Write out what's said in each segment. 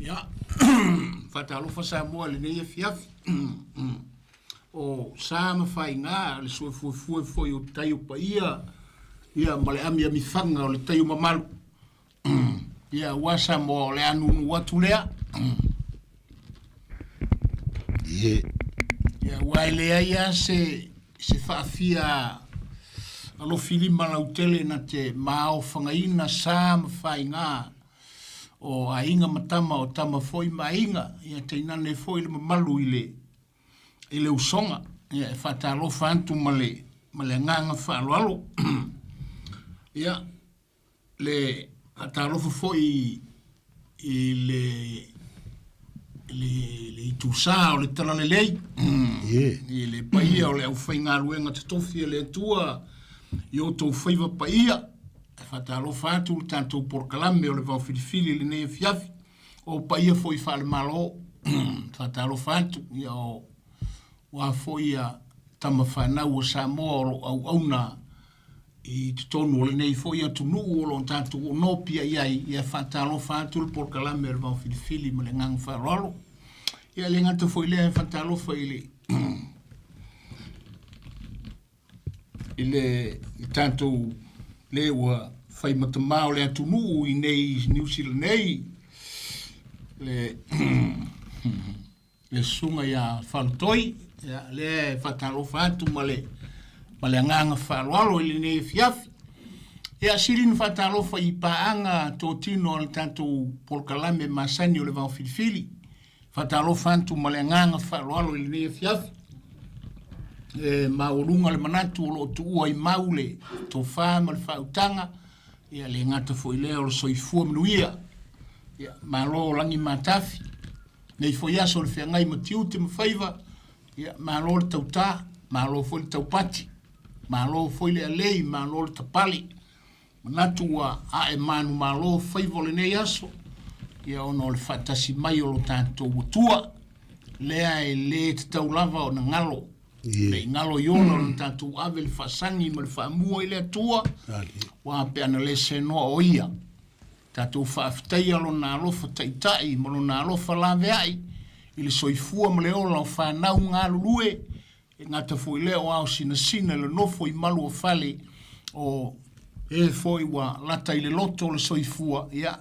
Ia, faatalofa Samoa i lenei afiafi. O sa ma faiga le suefuefue foi o tai o paia ia ma le amiamifaga o le tai o mamalu. Ia, aua Samoa o le a nunu atu lea. Ie. Ia, aua e leai lava se, se faafia alofilima lautele na te maofagaina sa ma faiga o aiga ma tama, o tama foi ma aiga, ia tainane foi le mamalu i le, i le usoga. Ia, e faatalofa atu ma le, ma le agaga faaaloalo. Ia, le faatalofa foi i le, le, le itusa o le Talalelei, yeah. i le paia o le aufaigaluega totofi a le Atua i outou faiva paia. E faatalofa atu le tatou polokalame o le Vao Filifili i lenei afiafi, o paia foi faale-Malo. Faatalofa atu, ia o ua foi ia tama fanau o Samoa o lo o auauna i totonu o lenei foi atunuu o lo o tatou onopia i ai, ia faatalofa atu le polokalame o le Vao Filifili ma le agaga faaaloalo. Ia e le gata foi i lea, e faatalofa i le i le tatou le ua fai ma tamā o le atunuu i nei i Niu Sila nei, le le susuga ia Faletoi, ia, lea e faatalofa atu ma le, ma le agaga faaaloalo i lenei afiafi. Ia, sili na faatalofa i paaga totino a le tatou polokalame masani o le Vao Filifili. Faatalofa atu ma le agaga faaaloalo i lenei afiafi. E maualuga le manatu o lo o tuua i mau le tofa ma le faautaga, ia le gata foi lea o le soifua manuia. Ia, malo lagi matafi. Nei foi aso o le feagai ma tiute ma faiva, ia, malo le tautā, malo foi le taupati, malo foi le alei, malo le tapale. Manatu ua ae manumalo faiva o lenei aso, ia ona o le faatasi mai o lo tatou Atua, lea e le tatau lava ona galo. Ne i galo i ola ona tatou ave le faasagi ma le faamua i le Atua, ua pe ana le senoa o ia. Tatou faafetaia Lona alofa taitai ma Lona alofa laveai i le soifua ma le ola o fanau galulue, e gata foi lea o ao sinasina i le nofo i malu o fale o e foi ua lata i le loto o le soifua, ia,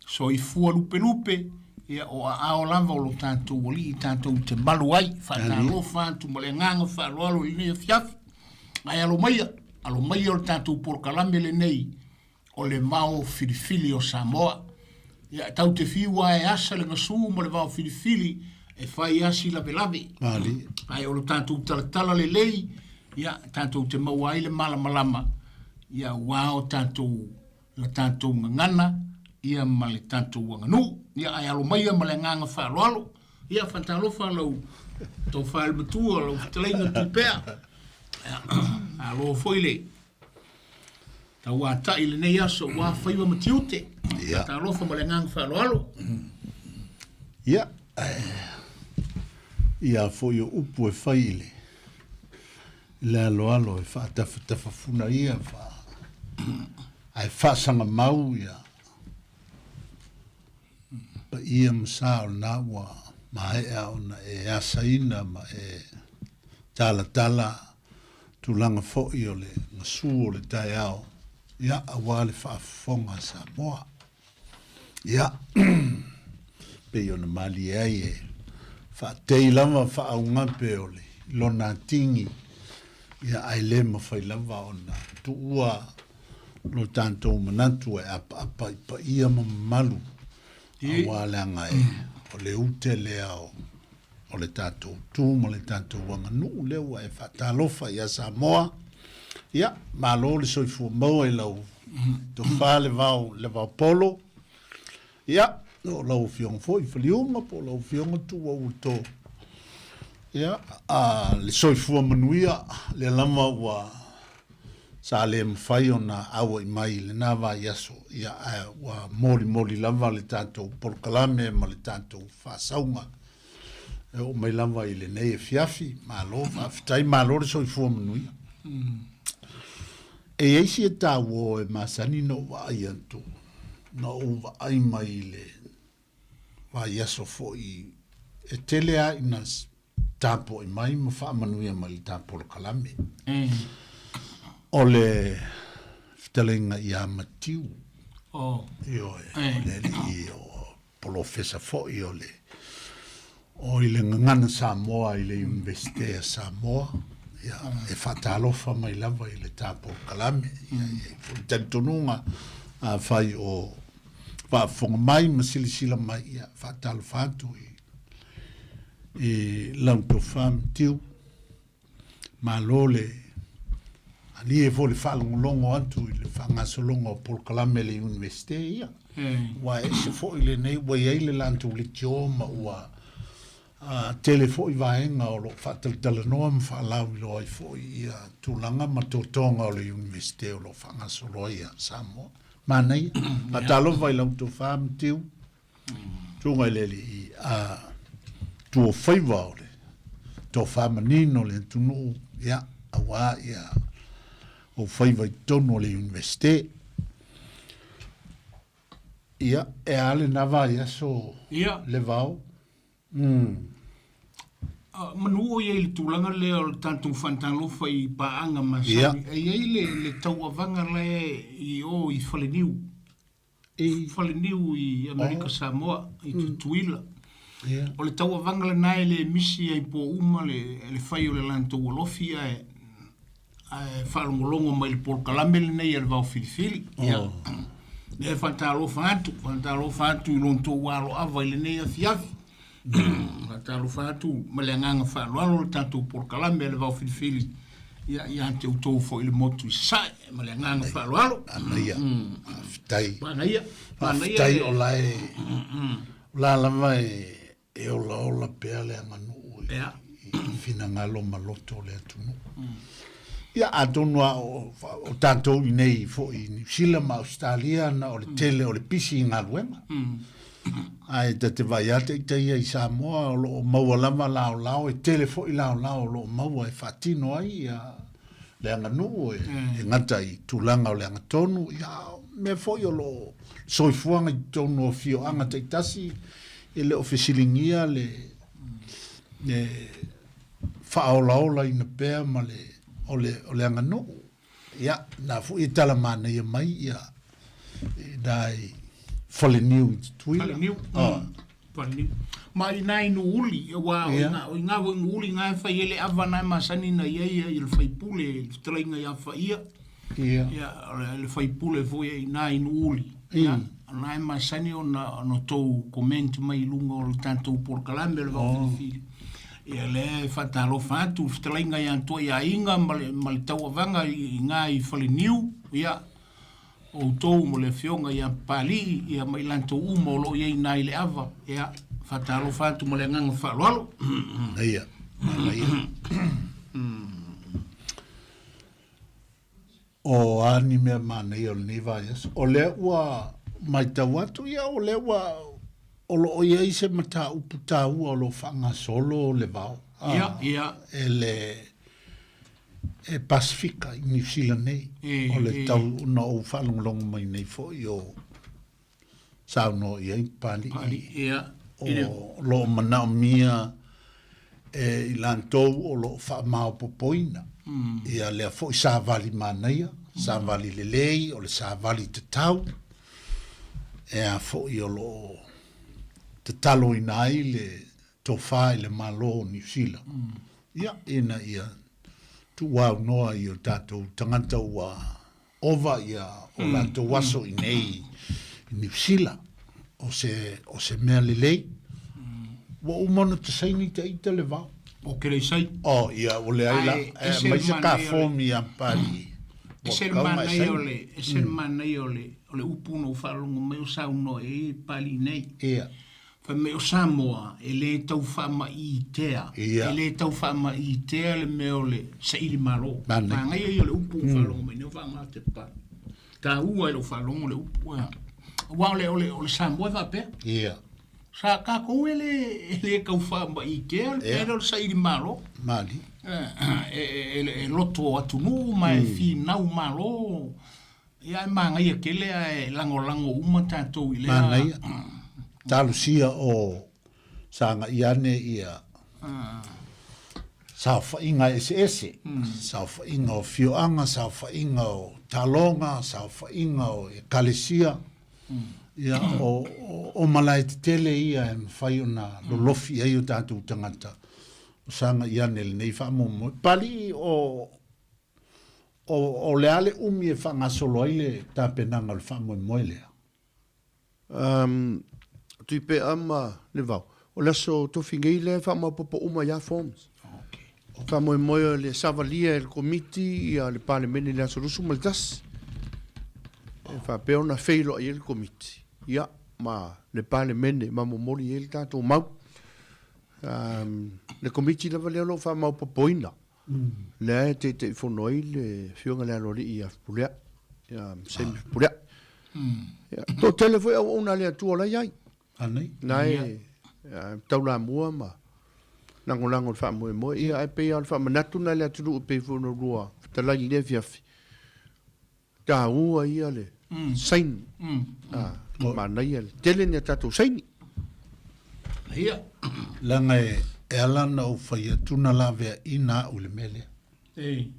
soifua lupelupe, ia, o aao lava o lo tatou Alii tatou te malu ai. Faatalofa atu ma le agaga faaaloalo i lenei afiafi. Ae alo maia, alo maia o le tatou polokalame lenei o le vao filifili o Samoa. Ia, tau te fiu a e asa le gasu ma le vao filifili e fai asi lavelave. Mali. Ae o lo tatou talatala lelei, ia, tatou te maua ai le malamalama, ia, ua o tatou, la tatou gagana, ia, ma le tatou aganuu. Ia, ae alo maia ma le agaga faaaloalo. Ia, faatalofa lau tofa i le matua, lau fetalaiga Tupea. Ia, alo foi le Tauatai i lenei aso ua faiva ma tiute. Ia. Talofa ma le agaga faaaloalo. Ia, ia foi o upu e fai i le, i le aloalo e faatafatafafuna ia fa, ae faasagamau ia paia ma sa o lena ua maea ona e asaina ma e talatala tulaga foi o le gasu o le taeao, ia, aua le faafofoga a Samoa. Ia, pei ona malie ai e faatei lava faaaugape o le lona atigi, ia, ae le mafai lava ona tuua lo tatou manatu e apaapa i paia ma mamalu, aua leaga e, o le ute lea o o le tatou tu ma le tatou aganuu lea ua e faatalofa ia Samoa. Ia, malo le soifua maua i lau tofa le vao, le vao polo. Ia, o lau afioga foi Faliuga po o lau afioga Tuuauato. Ia, a, le soifua manuia, lea lava ua sa le mafai ona auai mai i lena vaiaso, ia, ae ua molimoli lava le tatou polokalame ma le tatou faasauga e oo mai lava i lenei afiafi. Malo faafetai, malo le soifua manuia. E i ai sia taua e masani na ou vaai atu, na ou vaai mai i le vaiaso foi e tele lava ina tapuai mai ma faamanuia mai i le ta polokalame. O le fetalaiga ia Matiu, ioe, o le alii o polofesa foi o le o i le Gagana Samoa i le Iunivesite a Samoa, ia, e faatalofa mai lava i le ta polokalame. Ia, e i ai foi le talitonuga, afai o faafofoga mai ma silasila mai, ia, faatalofa atu i i lau tofa Matiu. Malo le alie foi le faalogologo atu i le faagasologa o polokalame a le Iunivesite ia. Ua ese foi lenei ua i ai le latou leitio ma ua tele foi vaega o lo o faatalatalanoa ma faalauiloa ai foi ia tulaga ma totoga o le Iunivesite o lo o faagasolo ai ia Samoa. Manaia. Faatalofa i lau tofa Matiu. Susuga i le Alii a Tuofaiva o le tofa manino o le atunuu, ia, aua ia ou faiva i totonu o le Iunivesite. Ia, e a lena vaiaso Levao? Manu o i ai le tulaga lea o le tatou faatalofa i paaga masani, e i ai le tauavaga lea i o i Faleniu. I Faleniu i Amerika Samoa, i Tutuila. O le tauavaga lena e le misi ai po uma le, le fai o le latou alofi ae, ae faalogologo mai i le polokalame lenei a le Vaofilifili. Ia. Lea e faatalofa atu, faatalofa atu i lo outou aloava i lenei afiafi. Faatalofa atu ma le agaga faaaloalo le tatou polokalame a le Vaofilifili ia ia te outou foi i le motu i Sasae ma le agaga faaaloalo. Manaia. Faafetai. Manaia. Faafetai o la e o la lava e e olaola pea le aganuu i, i finagalo ma loto o le atunuu. Ia atonu lava o, o tatou i nei foi i Niu Sila ma Ausetalia na o le tele o le pisi i galuega. Ae ta te vaai atu ita ia i Samoa o lo o maua lava laolao, e tele foi laolao o lo o maua e faatino ai ia le aganuu e, e gata i tulaga o le agatonu, ia mea foi o lo o soifuaga i totonu o afioaga taitasi, e le o fesiligia le, le faaolaolaina pea ma le, o le, o le aganuu. Ia, na foi e tala manaia mai ia i nai Faleniu i Tutuila. Faleniu. Oh. Faleniu. Ma i nai Nuuli, ua o ina o ina foi Nuuli na e fai ele ava na e masani na ia ia i le faipule le fetalaiga ia Faia. Ia. Ia le faipule foi i nai Nuuli. Ia, na e masani ona ona tou comment mai i luga o le tatou polokalame o le Vaofilifili. Ia lea e faatalofa atu i le fetalaiga ia Tuaiaiga ma le, ma le tauavaga i ina i Faleniu, ia, outou ma le afioga ia Papalii, ia ma i latou uma o lo o i ai ina i le ava, ia, faatalofa atu ma le agaga faaaloalo. Manaia, manaia. O a ni mea manaia o lenei vaiaso? O lea ua matau atu, ia o lea ua o lo o i ai se mataupu taua o lo o faagasolo le vao. Ia, ia. E le e Pasefika i Niu Sila nei. E, o le e. tau na ou faalogologo mai nei foi o saunoa i ai Papalii. Papalii, ia. O lo o manaomia e i latou o lo o faamaopoopoina ia lea foi savali manaia, savali lelei, o le savali tatau, e a foi o lo o tataloina ai le tofa i le Malo o Niu Sila, ia, ina ia tuuaunoa i o tatou tagata ua ova ia o latou aso i nei i Niu Sila. O se, o se mea lelei. Ua uma ona tasaini ta ita le vao. O ke leisai. Oh, ia, ua leai la. Ae, ese Aumai le se ka manaia o le- form ia Papalii. Ua Ese le tatau ona e manaia o saini. le, ese le manaia o le, o le upu na ou faalogo mai o saunoa i ai Papalii nei. Ia. Fai mai o Samoa e le tau faamaiitea, Ia. e le tau faamaiitea le mea o le saili malo. Manaia. Manaia ia o le upu ua faalogo mai nei o faaaoga te Papalii. Taua i lou faalogo le upu ea. Aua o le, o le, o le Samoa e faapea. Ia. Sa tatou e le, e le tau faamaiitea le mea lea o le saili malo. Malie. E, e, e, e loto atunuu ma e finau malo. Ia e manaia tele ae lagolago uma tatou i lea. Manaia. Talosia o sagai ane ia saofaiga eseese, saofaiga o afioaga, saofaiga o taloga, saofaiga o ekalesia, ia, o, o, o malae tetele ia e mafai ona lolofi ai o tatou tagata o sagai ane i lenei faamoemoe. Papalii, o, o, o le a le umi e faagasolo ai le tapenaga o le faamoemoe lea? Um, Tuipea ma Levao. O le aso tofi nei lea e faamaopoopo uma ai lava forms. Okay. Faamoemoe o le savalia e le Komiti ia le Palemene i le aso 21. E faapea ona feiloai ai le Komiti ia ma le Palemene ma momoli ai le tatou mau. Um, le Komiti lava lea o lo o faamaopoopoina. Lea e Taitaifono ai le Afioga i le Aloalii ia Fepuleai, ia Semi Fepuleai. Ia, toatele foi auauna a le Atua o la e i ai. Anei. Na e taulamua ma lagolago i le faamoemoe. Ia, ae pei lava o le faamanatu lena i le atunuu e pei foi ona lua fetalai i lenei afiafi. Taua ia le saini. Manaia le tele ni a tatou saini. Ia. Leaga e ala ona ou fai atu na laveaiina au i le mea lea. Ei.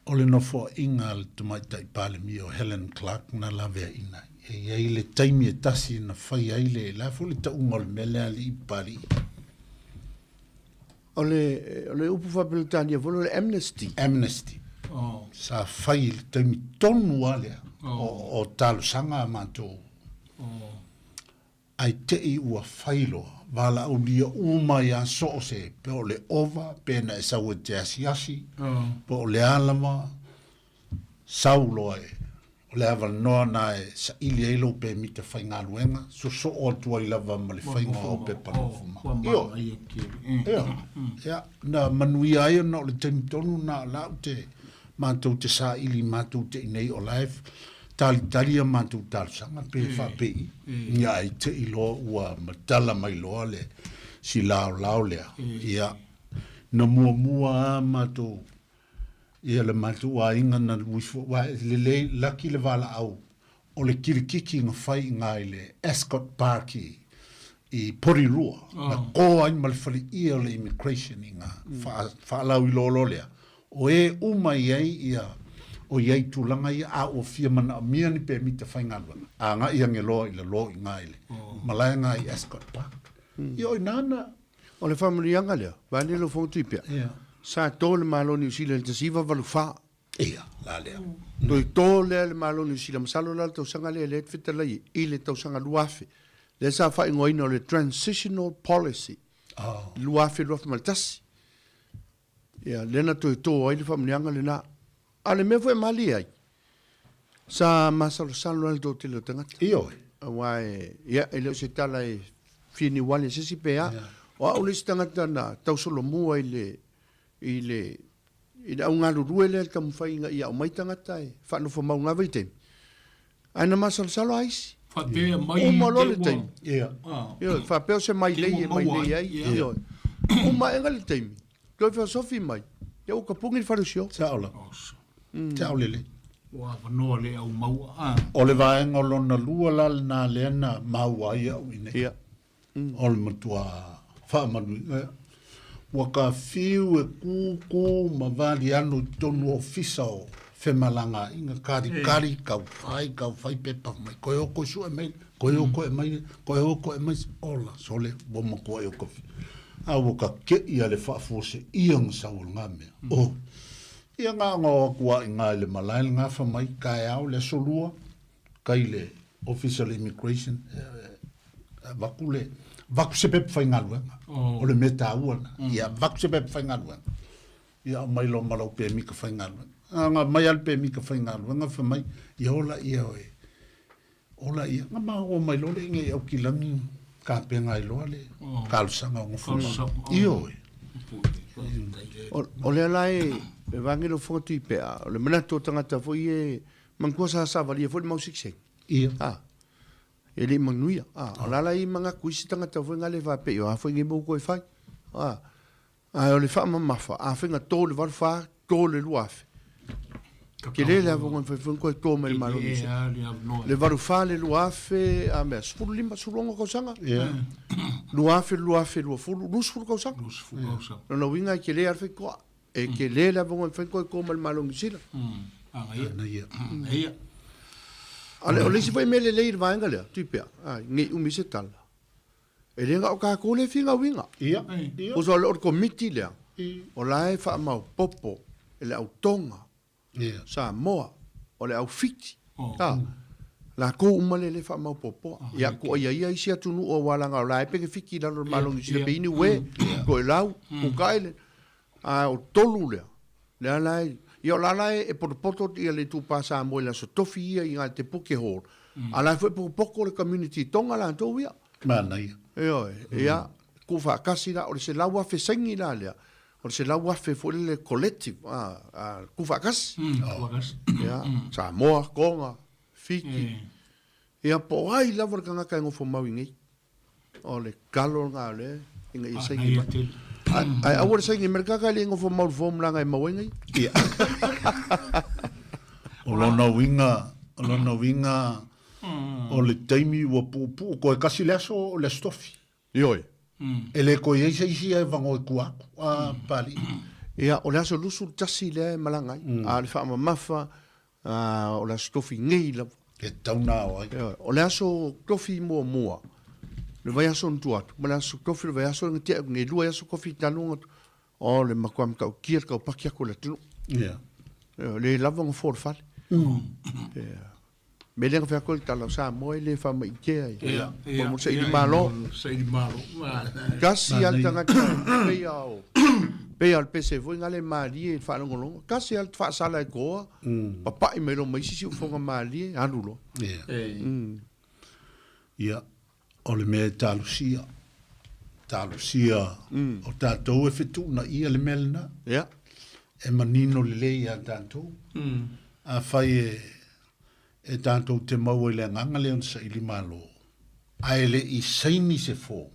O le nofoaiga a le Tamaitai Palemia o Helen Clark na laveaiina ai. E i ai le taimi e tasi na fai ai le, le a foi le tauga o le mea lea alii Papalii? O le, o le upu faa-Peretania foi lea o le amnesty. Amnesty. Oh. Sa fai i le taimi tonu lava lea oh. o, o talosaga a matou. Oh. Ae te i ua fai loa, valaaulia uma ia so o se, pe o le ova, pe na e sau e te asiasi, oh. pe o le a lava, sau loa e, o le avanoa na e saili ai lou pemita faigaluega, sosoo atu ai lava ma le faiga o au pepa nofomau. Ioe. Ioe. Ia, na manuia ai ona o le taimi tonu na o la ou te, matou te saili matou te i nei o la e talitali a matou talosaga pe faapei. Ia ai te i loa ua matala mai loa le silaolao lea. Ia, na muamua lava matou Ia le matou aiga na uifo, aua e lelei laki le valaau o le kilikiki na fai i nga i le Ascot Park i i Porirua, na ko ai ma le faleia o le immigration i nga faalauiloa lea, o e uma i ai ia o i ai tulaga ia a ua fia manaomia ni pemita faigaluega, agai angeloa i lalo i nga i le malae nga i Ascot Park. Ia o ina na O le faamanuiaga lea, vaeane lou fono tuipea, sa to le Malo o Niu Sila i le 1984. Ia, la lea. Toe to lea le Malo o Niu Sila, masalo la le tausaga lea lea e te fetalai ai, i le tausaga 2000, lea sa faaigoaina o le Transitional Policy, 2000-2001. Ia, lea na toe to ai le faamanuiaga lena. A o le mea foi e malie ai, sa masalosalo lava le toatele o tagata. Ioe. Aua e, ia, e le o se tala e fia niuali e se isi pe a. O au le isi tagata na tausolomua i le, i le, i le au galulue lea i le taumafai ina ia aumai tagata e faanofomau i na vaitaimi. Ae na masalosalo lava isi. Faapea mai Uma loa le taimi. Ia. Ioe, faapea o se mailei e mailei ai. Ioe. Uma aega le taimi. Toe feosofi mai, ia ua tapuni le fale sio. Sao lava. Sao lelei. Ua avanoa le au maua. Ah. O le vaega o lona lua la lena lea na maua ai au i nei. Ia. O le matua faamanuiga. Ua ka fiu e kūkū ma valiano i totonu o ofisa o femalagaaiga, karikari, kau fai, kau fai pepa mai, koe o koe sue mai, koe o koe mai, koe o koe mai, ola, sole, ua matua e o ka fiu. A ua ka keʻi a le faafuaseia nga sau o lena mea. Oh, ia nga nga o aku a i nga i le malae le gafa mai taeao le aso lua, kai le Office o le Immigration, vaku le, vaku se pepa faigaluega. O le mea taua lena. Ia vaku se pepa faigaluega. Ia aumai loa ma lau pemika faigaluega. A nga aumai lava le pemika faigaluega fai mai, ia ola ia oe. Ola ia, nga maua mai loa le inga i Aukilani, kapena ai loa le talosaga o Gafua. Ioe. O lea la e vage lou fofoga tuipea, o le manatu o tagata foi e manatua sa savalia foi le mau siksegi. Ia. A, e le i manuia. A, o la la e i manatu isi tagata foi nga le faapei, o a foi nei mea ua toe fai. A, Ae o le faamamafa, afai na to le 84, to le 2000. Tele le avanoa e mafai foi ona toe to mai i le Malo o Niu Sila. Le 84 le 2000 a mea, 15, 16 tausaga? 2000 2020, 20 tausaga. Lona uiga e tele lava le faitotoa. E tele le avanoa e mafai ona toe to mai i le Malo o Niu Sila. A o le isi foi mea lelei i le vaega lea, Tuipea, ne i umi se tala, e le na o tatou lea e finauina. Tusa o le Komiti lea, o la e faamaopoopo e le au Toga, Samoa, o le au Fiti, a, latou uma lea e faamaopoopoa. Ia, tuuaia ia isi atunuu aua leaga o la e penefiti i lalo o le Malo o Niu Sila, pei Niue, Toelau, Cook Island, a o tolu lea, lea la e, ia o la la e potopoto ia le itupa Samoa i le Aso Tofi ia i ina i te Puke Hall, a la foi e potopoto le community Tonga latou ia. Manaia. Ioe, ia, tuufaatasi la, o le 100,000 saini la lea, O le 100,000 foi lele collective, a, tuufaatasi. Tuufaatasi. Ia, Samoa, Tonga, Fiti. Ia, po o ai lava le tagata e nofo mau i inei. O le talo lena o lea ina ia saini mai. Ae aua le saini mai le tagata e le i nofo mau i le form leaga e maua ai nei. Ia. O lona uiga, o lona uiga, o le taimi ua puupuu koe kasi le aso o le Aso Tofi. Ioe. E le toe i ai se isi e vagoe tua atu, a Papalii. Ia, o le aso 21 lea e malaga ai, a o le faamamafa, o le aso tofi nei lava. E tatau ona ao ai. Ioe. O le aso tofi muamua, le vaiaso na tua atu, ma le aso tofi o le vaiaso na tea atu nei, e lua ai aso tofi talu ona, o le matua matautia le taupaki atu o le atunuu. Ia. Ioe, le lava ona fua o le fale. Ia. Mea lea na fai atu ai le tala o Samoa e le faamaitea i Ia, mo saili malo. Saili malo. Tasi lava le tagata pei a o pei a o le pese foi na le malie i le faalogologo. Tasi lava le faasala e toa, papai mai loa ma isi siufofoga malie, alu loa. Ia. Ia, o le mea e talosia, talosia o tatou e fetuunaia le mea lena. Ia. E manino lelei ia tatou. Afai e e tatou te maua i le agaga lea o le saili malo, ae le i saini se form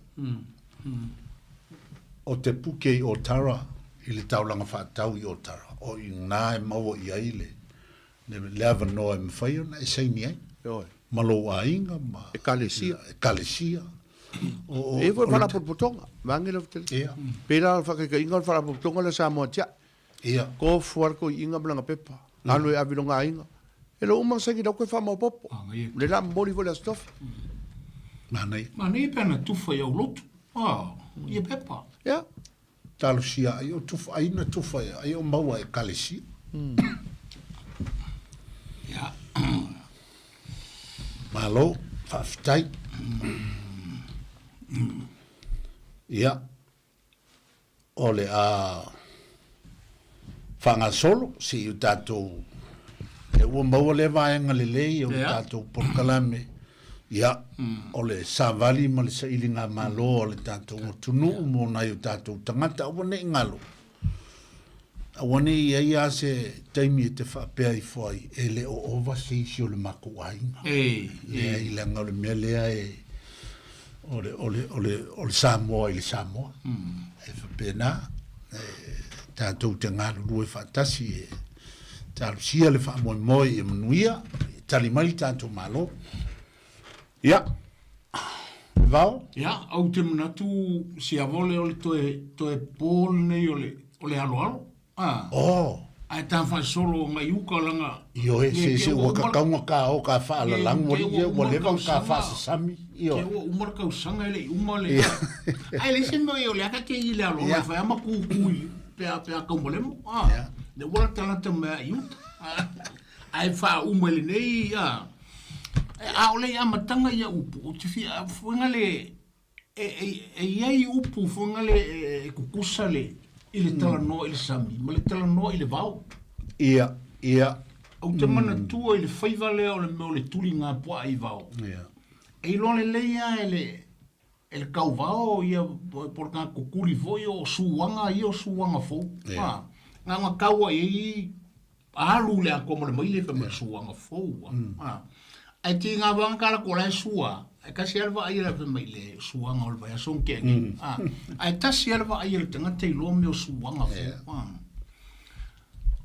o te puke i Otara i le taulaga faatau i Otara, o i ina e maua i ai le, le avanoa e mafai ona e saini ai ma lou aiga ma Ekalesia. Ekalesia. O, o, e foi faalapotopotoga, vaeane lau tele. Ia. Pei la o le faataitaiga o le faalapotopotoga lea Samoa Tia'i. Ia. Tofu lava le toeaina ma lana pepa. Alu e ave i lona aiga. E le o uma ona saini lau toe faamaopoopo. O lea la momoli foi le Aso Tofi. Manaia. Manaia pe ana tufa i au lotu. Ah, ia pepa. Ia. Talosia ai o tufa, ai na tufa ai o maua e ekalesia. Ia. Malo, faafetai. Ia. O le a faagasolo se i o tatou e ua maua lea vaega lelei o le tatou polokalame, ia, o le savali ma le sailigamalo a le tatou atunuu mo nai o tatou tagata, aua ne i galo, aua ne i i ai lava se taimi e te faapea ifo ai, e le o ova se isi o le matou aiga. Leai, leaga o le mea lea e O le, o le, o le, o le Samoa i le Samoa. E faapena, e, tatou te galulue faatasi e talosia le faamoemoe ia manuia, e tali mai le tatou Malo. Ia, Vao? Ia, ou te manatu siavole o le toe, toe po lenei o le, o le aloalo. A. Oh. Ae ta faasolo ngai uka langa. Ioe, se se ua kakaunga ka o ka faalalangu ali ia ua leva ona ka faasasami. Ioe. Ke ua uma le tausaga e le i uma le. Ae leai se mea o le a ka te i le aloalo e fai a ma kuku i pe a pe a kaumalemo. A. Le ua latalata mai a i uta. Ae faauma i lenei a. A o le amataga ia upu, ou te fia fuaga le E i ai upu foi nale e kukusa le i le talanoa i le sami ma le talanoa i le vao. Ia, ia. Ou te manatua i le faiva lea o le mea o le tuliga puaa i vao. Ia. E iloa lelei lava e le e le kauvao ia po o le tagata kukuli foi o suaga ia o suaga fou. Ia. Na ona tau lava i ai Alu le atoa ma le maile fai mai suaga fou a. Ae tiga vanga ka la kola e sua. Ae tasi lava le vaai a fai mai le suaga o le vaiaso na tea nei. Ae tasi lava le vaai a le tagata iloa mea o suaga fou.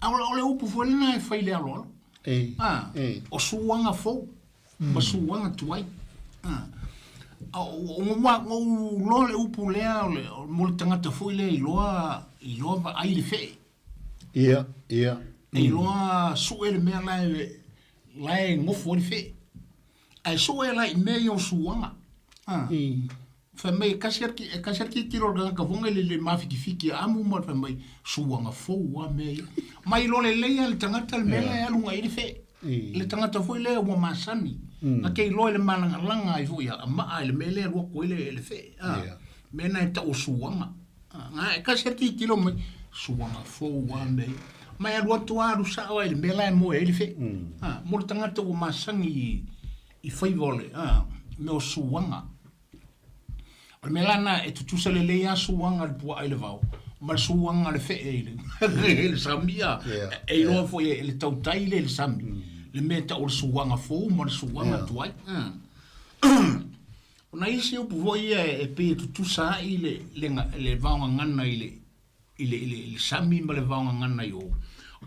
A o le upu foi lena e fai i le aloalo. A, o suaga fou ma suaga tuai. A, ua ou iloa le upu lea o le, mo le tagata foi lea e iloa, iloa vaai le fee. Ia, ia. E iloa sue le mea la e, la e gofo ai le fee. Ae sue la i mea ia o suaga. A. Fai mai e tasi e tasi le tilotilo a le tagata foi lele i le mafitifiti a amu ma fai mai, suaga fou lava mea ia. Ma iloa lelei lava e le tagata le mea la e alu agai i ai le fee. Le tagata foi lea ua masani, na te iloa i le malagalaga ai foi a maa i le mea lea e alu atu ai le fee. A, mea na e tau o suaga. A, e tasi lava le tilotilo mai, suaga fou lava mea ia. Ma e alu atu lava alu sao lava i le mea la e moe ai le fee. A, mo le tagata ua masani i faiva o le, a, mea o suaga. O le mea la lena e tutusa lelei lava suaga a le puaa i le vao ma le suaga a le fee i le sami. A e iloa foi e le tautai lea i le sami le mea e tau o le suaga fou ma le suaga tuai. O nai isi upu foi ia e pei e tutusa ai le vaogagana i le i le, i le, i le sami ma le vaogagana i o.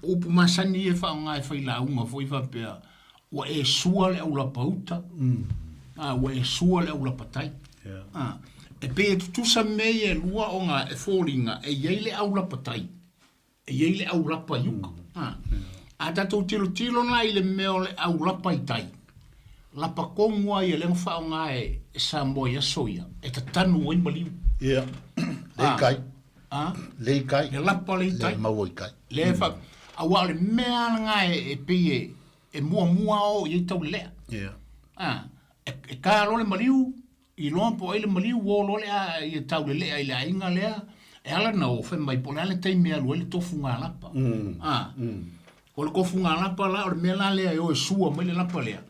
O upu masani ia e faaaoga e failauga foi faapea, ua e sua le aulapa uta, a, ua e sua le aulapa tai. Yeah. A, e pei e tutusa mea ia e lua ona e foliga e i ai le aulapa tai, e i ai le aulapa i uka. A, a tatou tilotilo la i le mea o le aulapa i tai, Lapa tonu lava ia lea na faaaoga e Samoa i aso ia, e tatanu ai maliu. Ia, lea i tai. A? Lea i tai. Le lapa lea i tai. Lea e maua i tai. Lea e fa... Aua o le mea lava lena e pei e, e muamua oo i ai taulelea. Ia. A, e ta loa le maliu, iloa po o ai le maliu, o loa le a ia taulelea i le aiga lea, e ala ona o, fai mai po o le a le taimi e alu ai le tofuga lapa. A, o le tofuga lapa la, o le mea la lea e o e sua mai le lapa lea,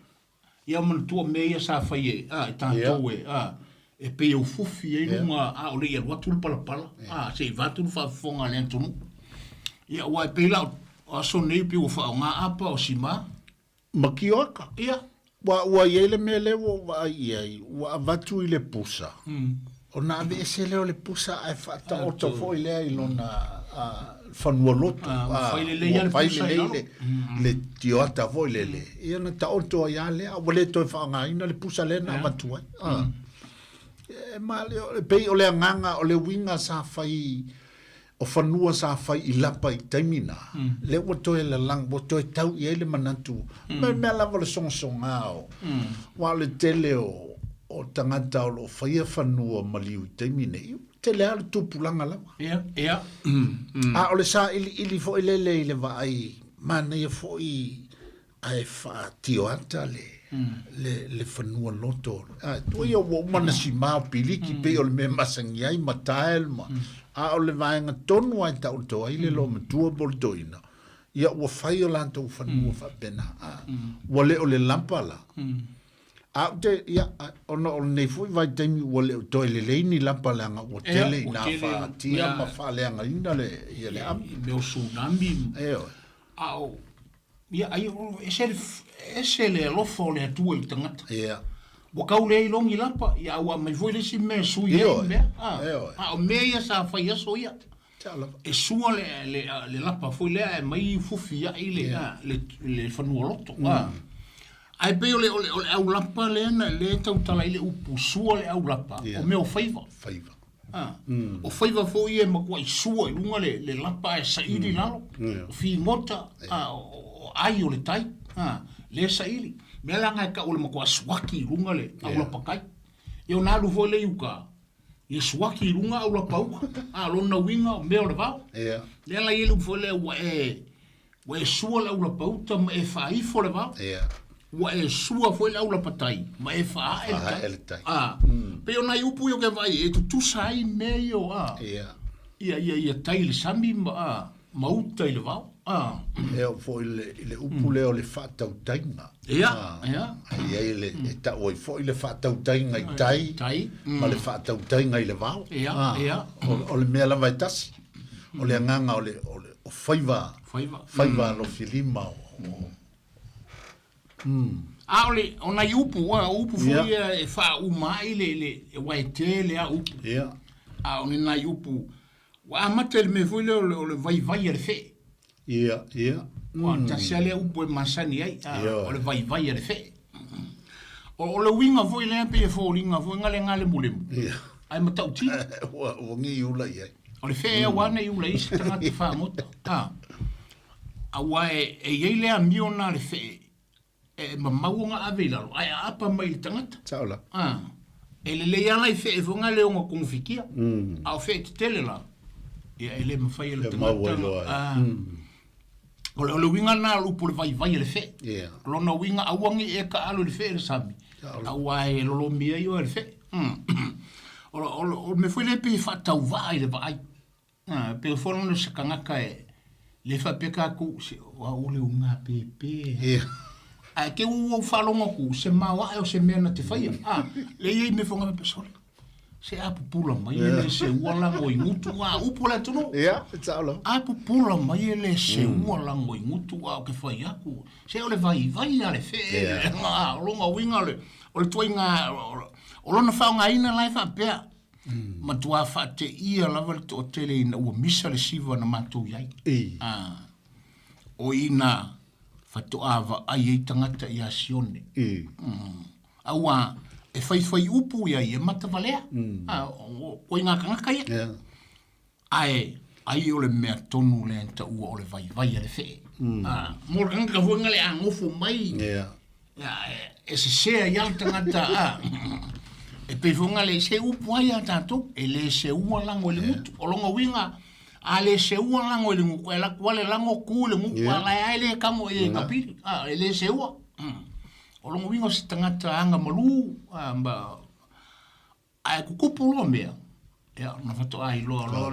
ia manatua mea ia sa fai e, a, e tatou e, a, e pei e ufufi ai luga, a o le i alu atu le palapala, a, se i vaeatu le faafofoga a le atunuu. Ia, aua e pei la o aso nei pei ua faaaoga apa o sima. Ma Kioaka. Ia. Ua, ua i ai le mea lea ua ou vaai i ai, ua avatu i le pusa, ona aveese lea o le pusa ae faataoto foi lea i lona fanua loto. Ua fai lelei lava le pusa i lalo. Ua fai lelei le tioata foi lele, ia ona taoto ai lava lea, ua le toe faaaogaina le pusa lea na avatu ai. E male, e pei o le agaga, o le uiga sa fai O fanua sa fai i lapa i taimi na, lea ua toe lalang, ua toe tau i ai le manatu, me mea lava o le sogasoga o, aua o le tele o, o tagata o lo o faia fanua maliu i taimi nei, ua tele lava le tupulaga lava. Ia, ia. A o le sailiili foi lele i le vaai, manaia foi ae faatioata le, le, le fanua loto. A, tua ia ua uma ona sima o piliki pei o le mea e masani ai ma tile ma, a o le vaega tonu lava e taoto ai le loomatua po o le toeaina, ia ua fai o latou fanua faapena. A, ua le o le lapa la. A ou te, ia, ona o lenei foi vaitaimi ua le o toe lelei ni lapa leaga ua tele ina faatia ma faaleagaina le, ia le amu. I mea o tsunami. Ioe. A o, Ia, ai, ese le, ese le alofa o le Atua i le tagata. Ia. Ua tau leai loa ni lapa, ia a ua aumai foi le isi mea e sui ai Ioe. mea. A, Ioe. a o mea ia sa fai i aso ia. Sao lava. E sua le, le, le lapa foi lea ae aumai fufi ai le, a, le, le fanua loto. A. Ae pei o le, o le, o le aulapa lea na, lea e tautala ai le upu, sua le aulapa, Ia. o mea o faiva. Faiva. A, o faiva foi ia e matuai sua i luga le, le lapa ae saili i lalo, o figota, a, o, o ai o le tai, a, lea e saili. Mea la na e tau o le matua suaki i luga le aulapa tai. Ia ona alu foi lea i uka, ia suaki i luga aulapa uka, a, lona uiga o mea o le vao. Lea la e i ai le upu foi lea ua e, Ua e sua le aulapa uta ma e faaifo le vao. Yeah. Ua e sua foi le aulapa tai ma e faaae le tai. Faaae le tai. Ah. Pei o nai upu ia ou te vaai e tutusa ai mea ia o a. Yeah. Ia, ia, ia tai i le sami ma, a, ma uta i le vao. Ah. E oo foi i le, i le upu lea o le faatautaiga. Ia, Ah. ia. E i ai le, e tau ai foi le faatautaiga i tai, Tai. ma le faatautaiga i le vao. Ia, Ah. ia. O, o le mea lava e tasi. O le agaga o le, o le, o faiva, Faiva. faiva alofilima o, o, A o le, o nai upu, a o upu foi Ia. ia e faauma ai le, le, aua e tele lava upu. ia, A o ni nai upu, ua amata i le mea foi lea o le, o le vaivai a le fee. Ia, ia. Aua tasi lava lea upu e masani ai, o le vaivai a le fee. O le uiga foi lea pei e foliga foi na le galemulemu, ae matautia. Ua ua ula i ai. O le fee aua ne i ula i ai se tagata fagota. Aua e i ai le amio na a le fee e mamau ona ave i lalo ae aapa mai i le tagata. Sao la. A, e lelei lava la i fee foi na le ono togofitia. A o fee tetele la, ia e le mafai e le tagata. A, o le uiga lena o le upu o le vaivai a le fee. Yeah. O lona uiga aua ne i e taalo i le fee i le sami, aua e lolomi ai oe e le fee. O le mea foi lea e pei e faatauvaa i le vaai. A, pei foi lona se tagata e le faapea tatou, se o au le uga pepe. Ia. Ae te ua ou faalogo atu, se maoae o se mea na te faia. A, le i ai mea foi faapea, sole, se a pupula mai e le seua lago i gutu, a upu a le atunuu. Ia, e sao lava. A pupula mai e le seua lago i gutu, a o ke fai atu, se o le vaivai a le fee, a, o lona uiga o le, o le ituaiga, o lona faaaogaina la e faapea, Matua faateia lava le toatele ina ua misa le siva na matou i ai. A, o i na faatoa vaai ai tagata ia Sione. Aua e faifai upu i ai e matavalea. A, o ituaiga tagata ia. Ae ai o le mea tonu lea e taua o le vaivai a le fee. A, mo le tagata foi na le a nofo mai. Ia, e sese ai lava le tagata, a, e pei foi na le se upu ai a tatou, e le seua lago i le gutu. O lona uiga, a le seua lago i le gutu, e alu atu lava le lago tu i le gutu, a la e lava e le tago i ai i ka pili, a, e le seua. O lona uiga o se tagata agamalu, a, ma, Ae tutupu loa mea, ia, ona faatoa iloa loa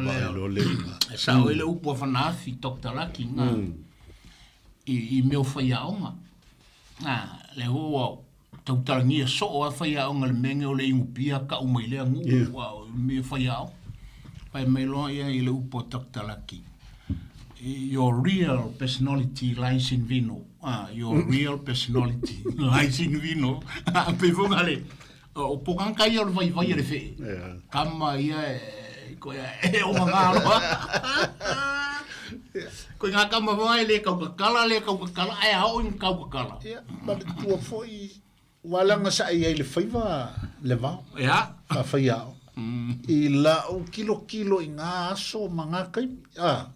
lea. E sao ai le upu a Fanaafi, Doctor Lucky, na, i, i mea o faiaoga. Na, lea foi ua tautalagia soo lava faiaoga i le mea lenei o le inupia tau mai lea nuu, aua o le mea o faiaoga. Fai mai loa ia i le upu a Doctor Lucky, your real personality lies in vino. Ah, your real personality lies in vino. Pei foi na le, O Pokanka ia o le vaivai a le fee. Kama ia e, koe e o ngā roa. Koe ngā kama wā e le kaukakala, le kaukakala, ai a o i kaukakala. Ia, ma le tua foi, ua langa sa i ai le faiva le vao. Ia. Whawhai ao. I la o kilo kilo i ngā aso ma ngā kaimi. A,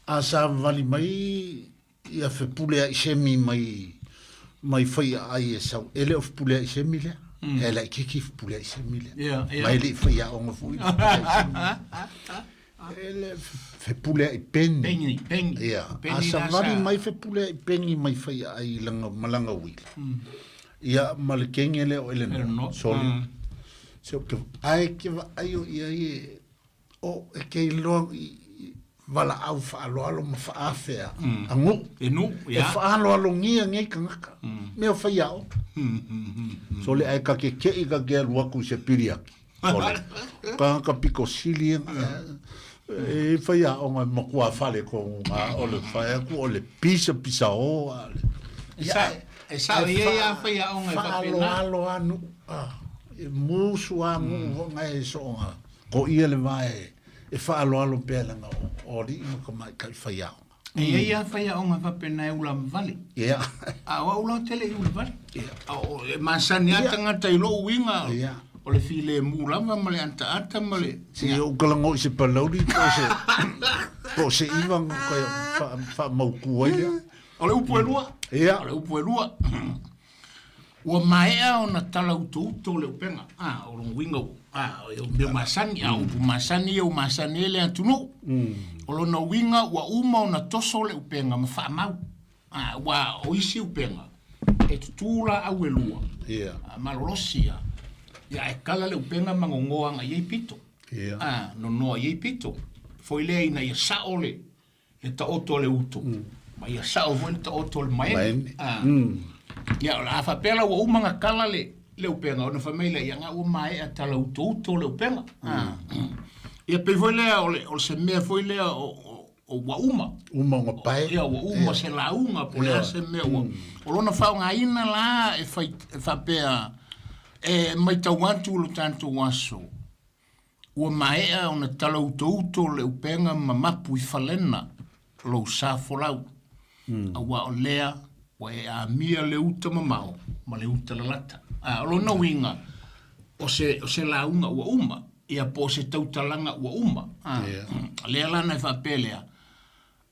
a sa wali mai Ia fepuleaʻi-semi mai mai faiaʻai e sau e le o fepuleaʻi-semi lea. E laitiiti fepuleaʻi-semi lea. Ia, ia. Ma e le i faiaoga foi le fepuleaʻi-semi. E le fepuleaʻi peni. Peni, peni. Ia. Peni A la savali sa- mai fepuleaʻi peni mai faiaʻai i langa malaga uila. Ia ma le kenge lea o Eleanor. Eleanor. Sole. Se o ke ae ke vaai o ia i e O, e ke iloa i valaau faaaloalo ma faafea a nuu. E nuu, ia. E faaaloalogia nei tagata. Mea o faiaoga. So le ae ka kekeʻi ka ke alu aku i se piliaki. Ole. Tagata pito sili e e faiaoga e matua fale ko nga o le fai aku o le pisa pisa o a le. E sa, e sao ia ia faiaoga e faapena. Faaaloalo a nuu. E musu a nuu nga e soonga. Ko ia le wā e faaaloalo pea leaga o alii ma tamaitai faiaoga. E iai lava faiaoga faapena e ula vale. Ia. A o au la ou te le i ula vale. Ia. E masani lava tagata i lou uiga Ia. o le filemu lava ma le ataata ma le. Se i ou kalago i se palauli po o se po o se iva ka faamautu ai lea. O le upu e lua. Ia. O le upu e lua. Ua maea ona tala utouto le upega, a, o lona uiga ua, a, o mea masani, a, upu masani ia ua masani ai le atunuu. O lona uiga ua uma ona toso le upega ma faamau, a, aua o isi upega e tutū laau e lua, a, malolosi ia, ia ae kala le upega ma nonoa agai i ai pito, a, nonoa i ai pito, foi lea ina ia sao le, le taoto a le uto, ma ia sao foi le taoto a le maene. Ah. Ia, o le a faapea la ua uma ona kala le, le upega, ona fai mai lea, ia nga ua maea tala utouto le upega. Ah. Ia pei foi lea o le, o se mea foi lea o, o, o ua uma. Uma ona pae. Ia, ua uma se lauga po o le a se mea ua. O lona faaaogaina la e fai, e faapea, e matau atu lo tatou aso, Ua maea ona tala utouto le upega ma mapu i falena. lou sa folau, auā o lea ua e amia le uta mamao ma le uta lalata. A, o lona uiga, o se, o se lauga ua uma, ia po o se tautalaga ua uma. A, lea la na e faapea lea,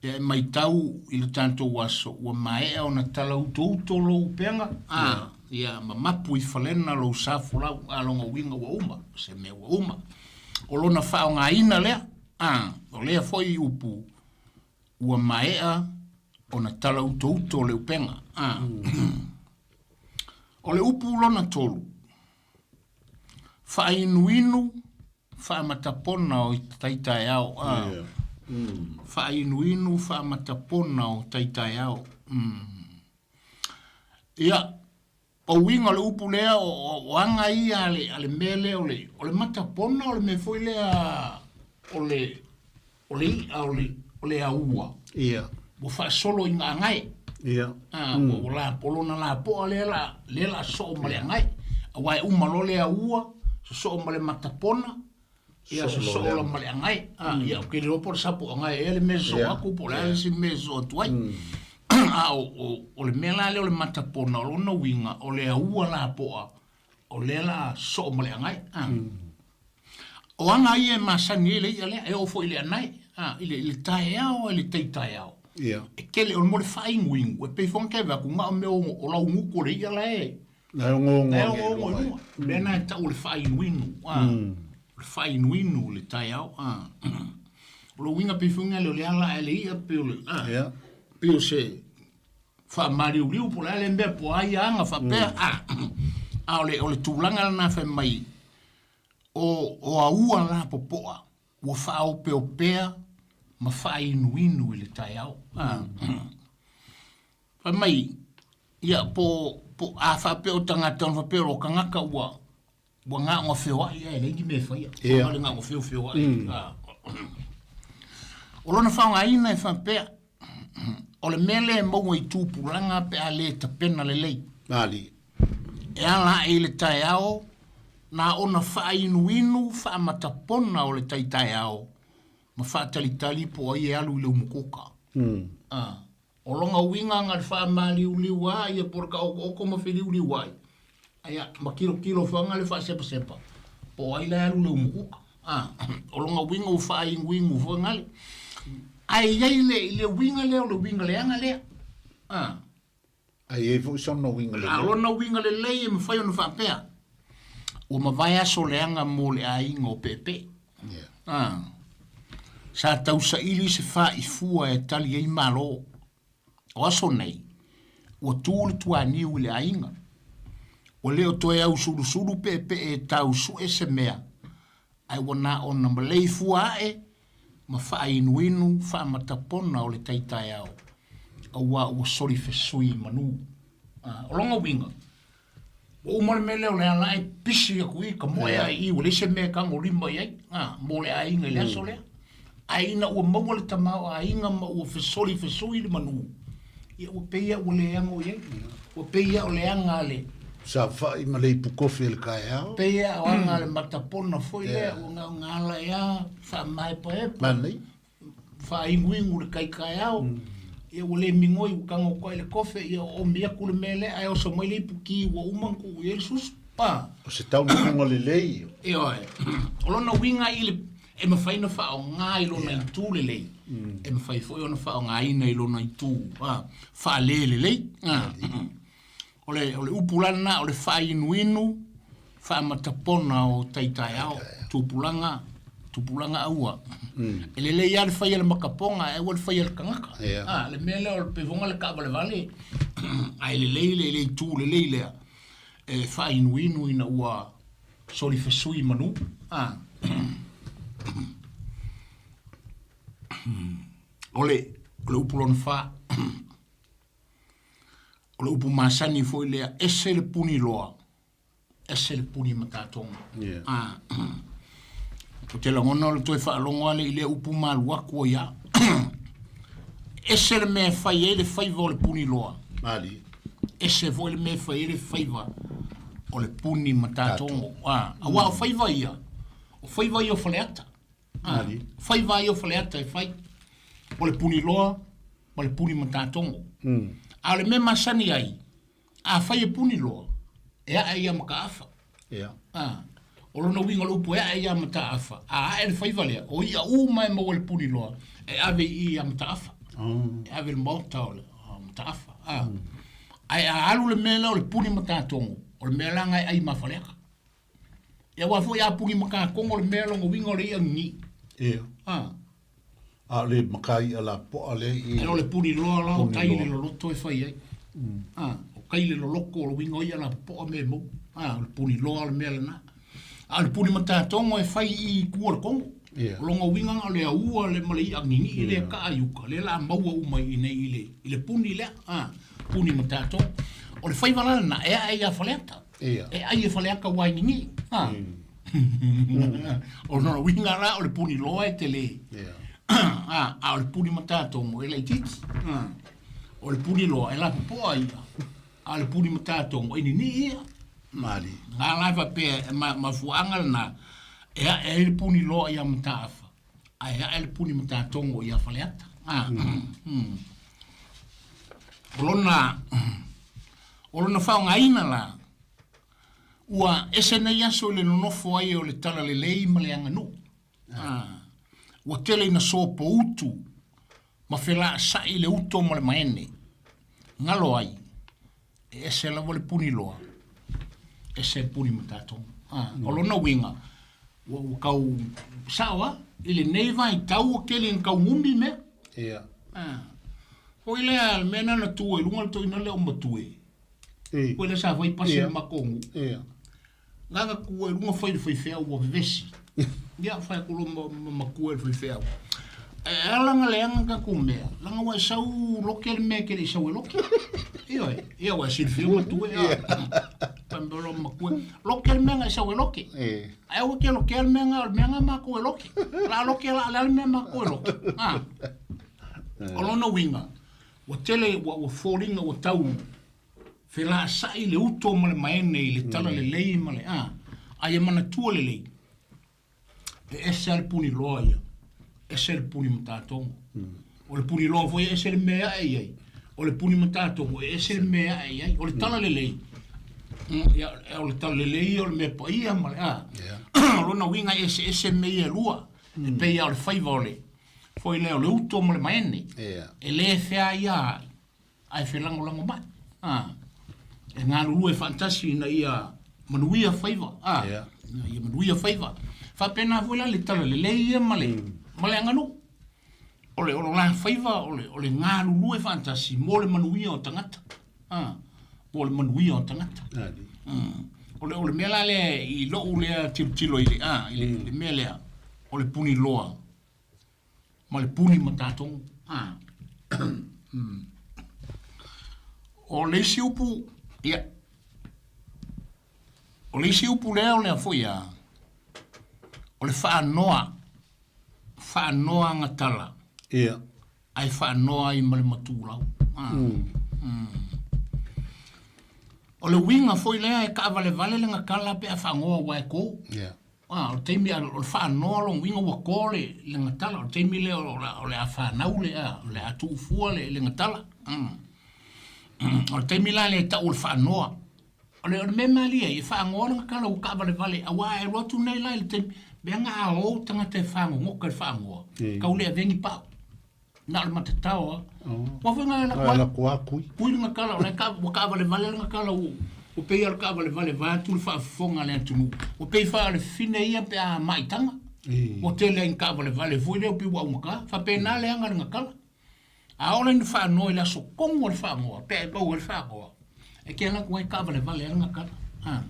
ia e maitau i le tatou aso ua maea ona talautouto lou upega, a, ia ma mapu i falena lou sa folau, a lona uiga ua uma, o se mea ua uma. O lona faaaogaina lea, a, o lea foi upu ua maea ona talautouto le upega. A. O le upu lona tolu, faainuinu faamatapona o taitaeao. A. Faainuinu faamatapona o taitaeao. Ia, O uiga o le upu lea, o aga ia a le, a le mea lea o le, o le matapona o le mea foi lea o le, o le i'a o le, o le aua. Ia. Ua faasolo i gaagae. Ia. A, mm. ua la, o lona lapoa lea la, lea la soo ma le agae. Aua e uma loa le aua, sosoo ma le matapona, Ia sosoo la ma le agae. A, ia, ou te le iloa po o le sapo agae ea le mea e sosoo atu po o le a le isi mea e sosoo atu ai. A o, o, o le mea la lea o le matapona, o lona uiga, o le aua lapoa, o lea la sosoo ma le agae. A. O aga ia e masani ai le i'a lea, e oo foi i le anae, a, i le, i le taeao a i le tai taeao. Ia. E tele, o le mea o le faainuinu, e pei foi ona te vaai atu, na o mea o, o laugutu o le i'a la e, Na e ongoongo E ongoongo i luga. Mea na e tau o le faainuinu. A. O le faainuinu i le taeao. A. O lou uiga pei foi lea o le ala ae le i'a pei o le, a. Ia. Pei o se faamaliuliu po o le a le mea po o a ia aga faapea. A. A o le, o le tulaga lena fai mai, o, o aua lapopoa ua faaopeopea ma faainuinu i le taeao. A. Fai mai, ia, po, po, a faapea o tagata, ona faapea o tagata ua, ua gaoga feoai ae leai ni mea e faia. Ia. O le gaoga feofeoai. O lona faaaogaina e faapea, o le mea lea e maua i tupulaga pe a le tapena lelei. Malie. E ala ae i le taeao, na ona faainuinu faamatapona o le tai taeao, ma faatalitali po o ai e alu i le umukuka. Ah. O lona uiga na le faamaliuliu a ia po o le taotooto ma feliuliu ai, ia ma kilokilo foi na le faasepasepa, po o ai la e alu i le umukuka. A, o lona uiga ua faainuinu foi na le. Ae i ai le, le uiga lea o le uiga leaga lea. A. Ae i ai foi sona uiga lelei. A o lona uiga lelei e mafai ona faapea, ua mavae aso leaga mo le aiga o Peepee. Yeah. A. Sa tausaili se faifua e tali ai Malo. O aso nei, ua tu le tuaniu i le aiga. Ua le o toe ausulusulu peepee e tau sue se mea, ae ua na ona maleifua ae ma faainuinu faamatapona o le tai taeao, auā ua solifesui i manu. A, o lona uiga, Ua uma le mea lea o le ala e pisi atu i ka moe a i ua leai se mea e tagolima i ai, a, mo le aiga i le aso lea. Ae ina ua maua le tamaoaiga ma ua fesoli fesui le manu, ia ua pei a ua le ano i ai. Ua pei a o le aga a le. Saofai ma le ipu kofi i le kaeao. Pei a o aga a le matapona foi lea, ua gaogaala ai a faamaepaepa. Manaia. Faainuinu le kai kaeao, ia ua le migoi ua tago atu ai le kofe, ia oomi atu le mea lea ae oso mai le ipu ki ua uma ona tuu i ai le susu. A. O se taunuuga lelei. Ioe. O lona uiga i le, e mafai ona faaaoga i lona itu lelei, e mafai foi ona faaaogaina i lona itu faale lelei. A. O le, o le upu la lena, o le faainuinu faamatapona o tai taeao, tupulaga, tupulaga aua. E lelei lava le fai a le makapoga ae aua le fai a le tagata. Yeah. A, le mea lea o le pei foi le kaavalevale, ae lelei le, le itu lelei lea e faainuinu ina ua solifesui manu. A. O le, o le upu lona fa. O le upu masani foi lea, ese le puni loa, ese le puni matatoga. Yeah. Ah. Ou te lagona o le toe faalogo ale i lea upu ma alu atu ai a. Ese le mea e fai ai le faiva o le puni loa. Malie. Ese foi le mea e fai ai le faiva o le puni matatogo. Ah, auā o faiva ia, o faiva ia o Faleata. Ah, faiva ia o Faleata e fai. O le puniloa ma le puni matatogo. A o le mea masani ai, afai e puniloa, e ae ia Mataafa. Ia. A, o lona uiga o le upu e ae ia Mataafa, a ae le faiva lea, o i'a uma e maua i le puniloa, e ave i i ia Mataafa. Oh. E ave i le maota o le o Mataafa. A. Ae a alu le mea lea o le puni matatogo, o le mea la na e ai ma Faleata. Ia aua foi a puni matatogo le mea lona uiga o le i'a nini. Ia. A. A o le makai a lapoa lea i. E o le puni loa la o tai le loloto e fai ai. A, o kai le loloko o le uiga o i'a lapopoa me mou. A, o le puni loa o le mea lena. A o le puni matatogo e fai i tua o le Kogo. Ia. O lona uiga o le aua le ma le i'a ninii lea kaa i uka, lea la maua uma i inei i le, i le puni lea. A, puni matatogo. O le faiva la lena e ae ia Faleata. Ia. E ai e Faleata uae ninii. A. O lona uiga la o le puni loa e tele. Ia. A, a o le puni matatogo e laitiiti. A. O le puni loa e lapopoa i'a. A o le puni matatogo e ninii ia. Malie. Nga la e faapea e ma, mafuaaga lena e ae ai le puni loa ia Mataafa, ae ae le puni matatogo ia Faleata. A, mm. O lona, o lona faaaogaina la, ua ese nei aso i le nonofo ai o le talalelei ma le aganuu. A, ua tele ina sopoutu ma felaasa'i le uto ma le maene. Galo ai, e ese lava le puni loa, ese le puni matatogo. A, o lona uiga, ua, ua tau sa'o a, i lenei vaitau ua tele ina taugumi mea. Ia. A, foi lea le mea lena na tu ai i luga le toeaina lea o Matue. Ei. Foi lea sa fai pasi Ia. le matou nuu. Ia. Gaga tu ai luga fai le faifeau ua vevesi. Ia fai atu loa ma, ma matua i le faifeau. E ala na leaga tatou mea, leaga ua e sau loke le mea e te le i sau e loke. Ioe, ia ua e silafia matua ia. Fai mai loa matua, loke le mea na e sau e loke. Ae aua e te lokea le mea na, o le mea na matou e loke. O le a loke la, o le a le mea matou e loke. A. O lona uiga, ua tele, ua, ua foliga ua tau Felaasa'i le uto ma le maene i le talalelei ma le a, a ia manatua lelei, e ese lava le puniloa ia, ese le puni matatogo. O le puniloa foi e ese le mea e ae i ai, o le puni matatogo e ese le mea e ae i ai. O le talalelei, ia, o le talalelei ia o le mea paia ma le a. O lona uiga e eseese mea ia e lua, e pei lava o le faiva o le, foi lea o le uto ma le maene, e le feaiaai. Ae felagolago mai, a, e galulue faatasi ina ia manuia faiva, a, Yeah. ina ia manuia faiva. Faapena foi la le talalelei ia ma le, ma le aganuu. O le, o lo la faiva o le, o le galulue faatasi mo le manuia o tagata, a, mo le manuia o tagata. Ali. O le, o le mea la lea i lou lea tilotilo i le, a, i le, i le mea lea, o le puniloa. ma le puni matatogo. A. O le isi upu, ia, o le isi upu lea o lea foi a, o le faanoa, faanoa gatala. Ia. Ae faanoa ai ma le matulau. A. Mm. O le uiga foi lea e kaavalevale le gatala pe a faanoa ua e ko. Ia. A, o le taimi a, o le faanoa lona uiga ua to le, le gatala, o le taimi lea o le, o le a fanau le, a, o le a tuufua le, le gatala. Mm. O le taimi la lea e tau o le faanoa. O le, o le mea malie ai, e faanoa le gatala ua kaavalevale, auā e alu atu nei la i le taimi, mea na a o tagata e fagogota i le faanoa, tau le avea ni pau. Na o le matatao lava. Ua foi na lako a kui. Kui le gatala, o la e ua kaavalevale le gatala ua ua pei lava o le kaavalevale vaeatu le faafofoga a le atunuu. Ua pei faa o le fine ia pe a maitaga. Ua tele ai ina kaavalevale foi lea ua pei ua augata. Faapena le aga o le gatala. A oo la ina faanoa i le aso tonu o le faanoa, pe a e maua ai le faanoa, e te alu atu ai e kaavalevale ai le gatala. A.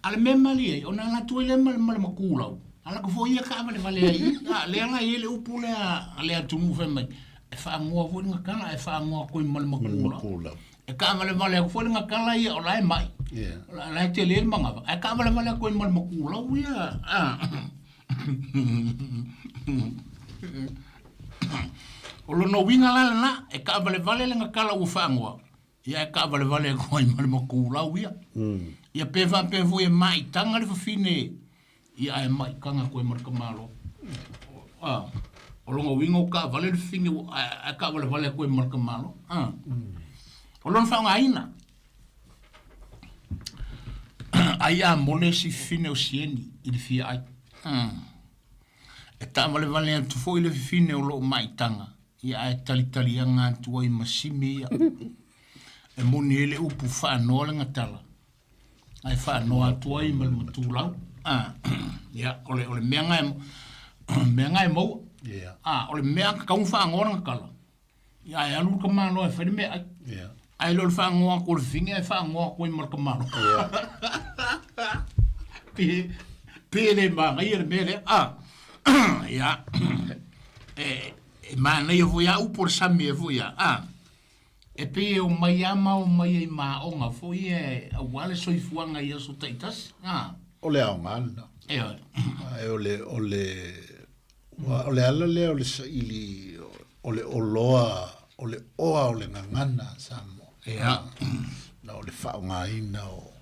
A o le mea malie ai, ona alu atu ai lea ma le, ma le matulau, alu atu foi ia kaavalevale ai i i. A, lea la e i ai le upu lea a le atunuu fai mai, e faanoa foi le gatala ae faanoa atu ai ma le matulau. E kaavalevale atu foi le gatala ia o la e mai, Yeah. o la e tele le manava, ae kaavalevale atu ai ma le matulau ia. A. O lona uiga la lena, e kaavalevale le gatala ua faanoa, Ia e kaavalevale atu ai ma le matulau ia. Ia pe faapea foi e maitaga le fafine, ia ae maitaga atu ai ma le tamaloa. A. O lona uiga ua taavale le fafine ae taavalevale atu ai ma le tamaloa. O lona faaaogaina. Ai a mole si fafine o Sieni i le fia ai. E taavalevale atu foi le fafine o loo maitaga, ia ae talitaliaga atu ai ma sime ia. E moni ai le upu faanoa le gatala, ae faanoa atu ai ma le matulau. Ia, o le, o le mea na e, mea na e maua. Yeah. O le mea tatau ona faanoa le gatala, ia ae alu le tamaloa e fai le meaai. Yeah. Ae le o le faanoa atu o le fafine ae faanoa atu ai ma le tamaloa. Yeah. Pe, pe le manaia le mea lea. Ia, e, e manaia foi a upu o le sami e foi a. E pei e omai lava ma omai ai ma aoga foi ia aua le soifuaga i aso taitasi. O le aoga lena. Ioe. Ae o le, o le, o le ala lea o le saili o le oloa, o le oa o le gagana a Samoa. Ia. Na o le faaaogaina o,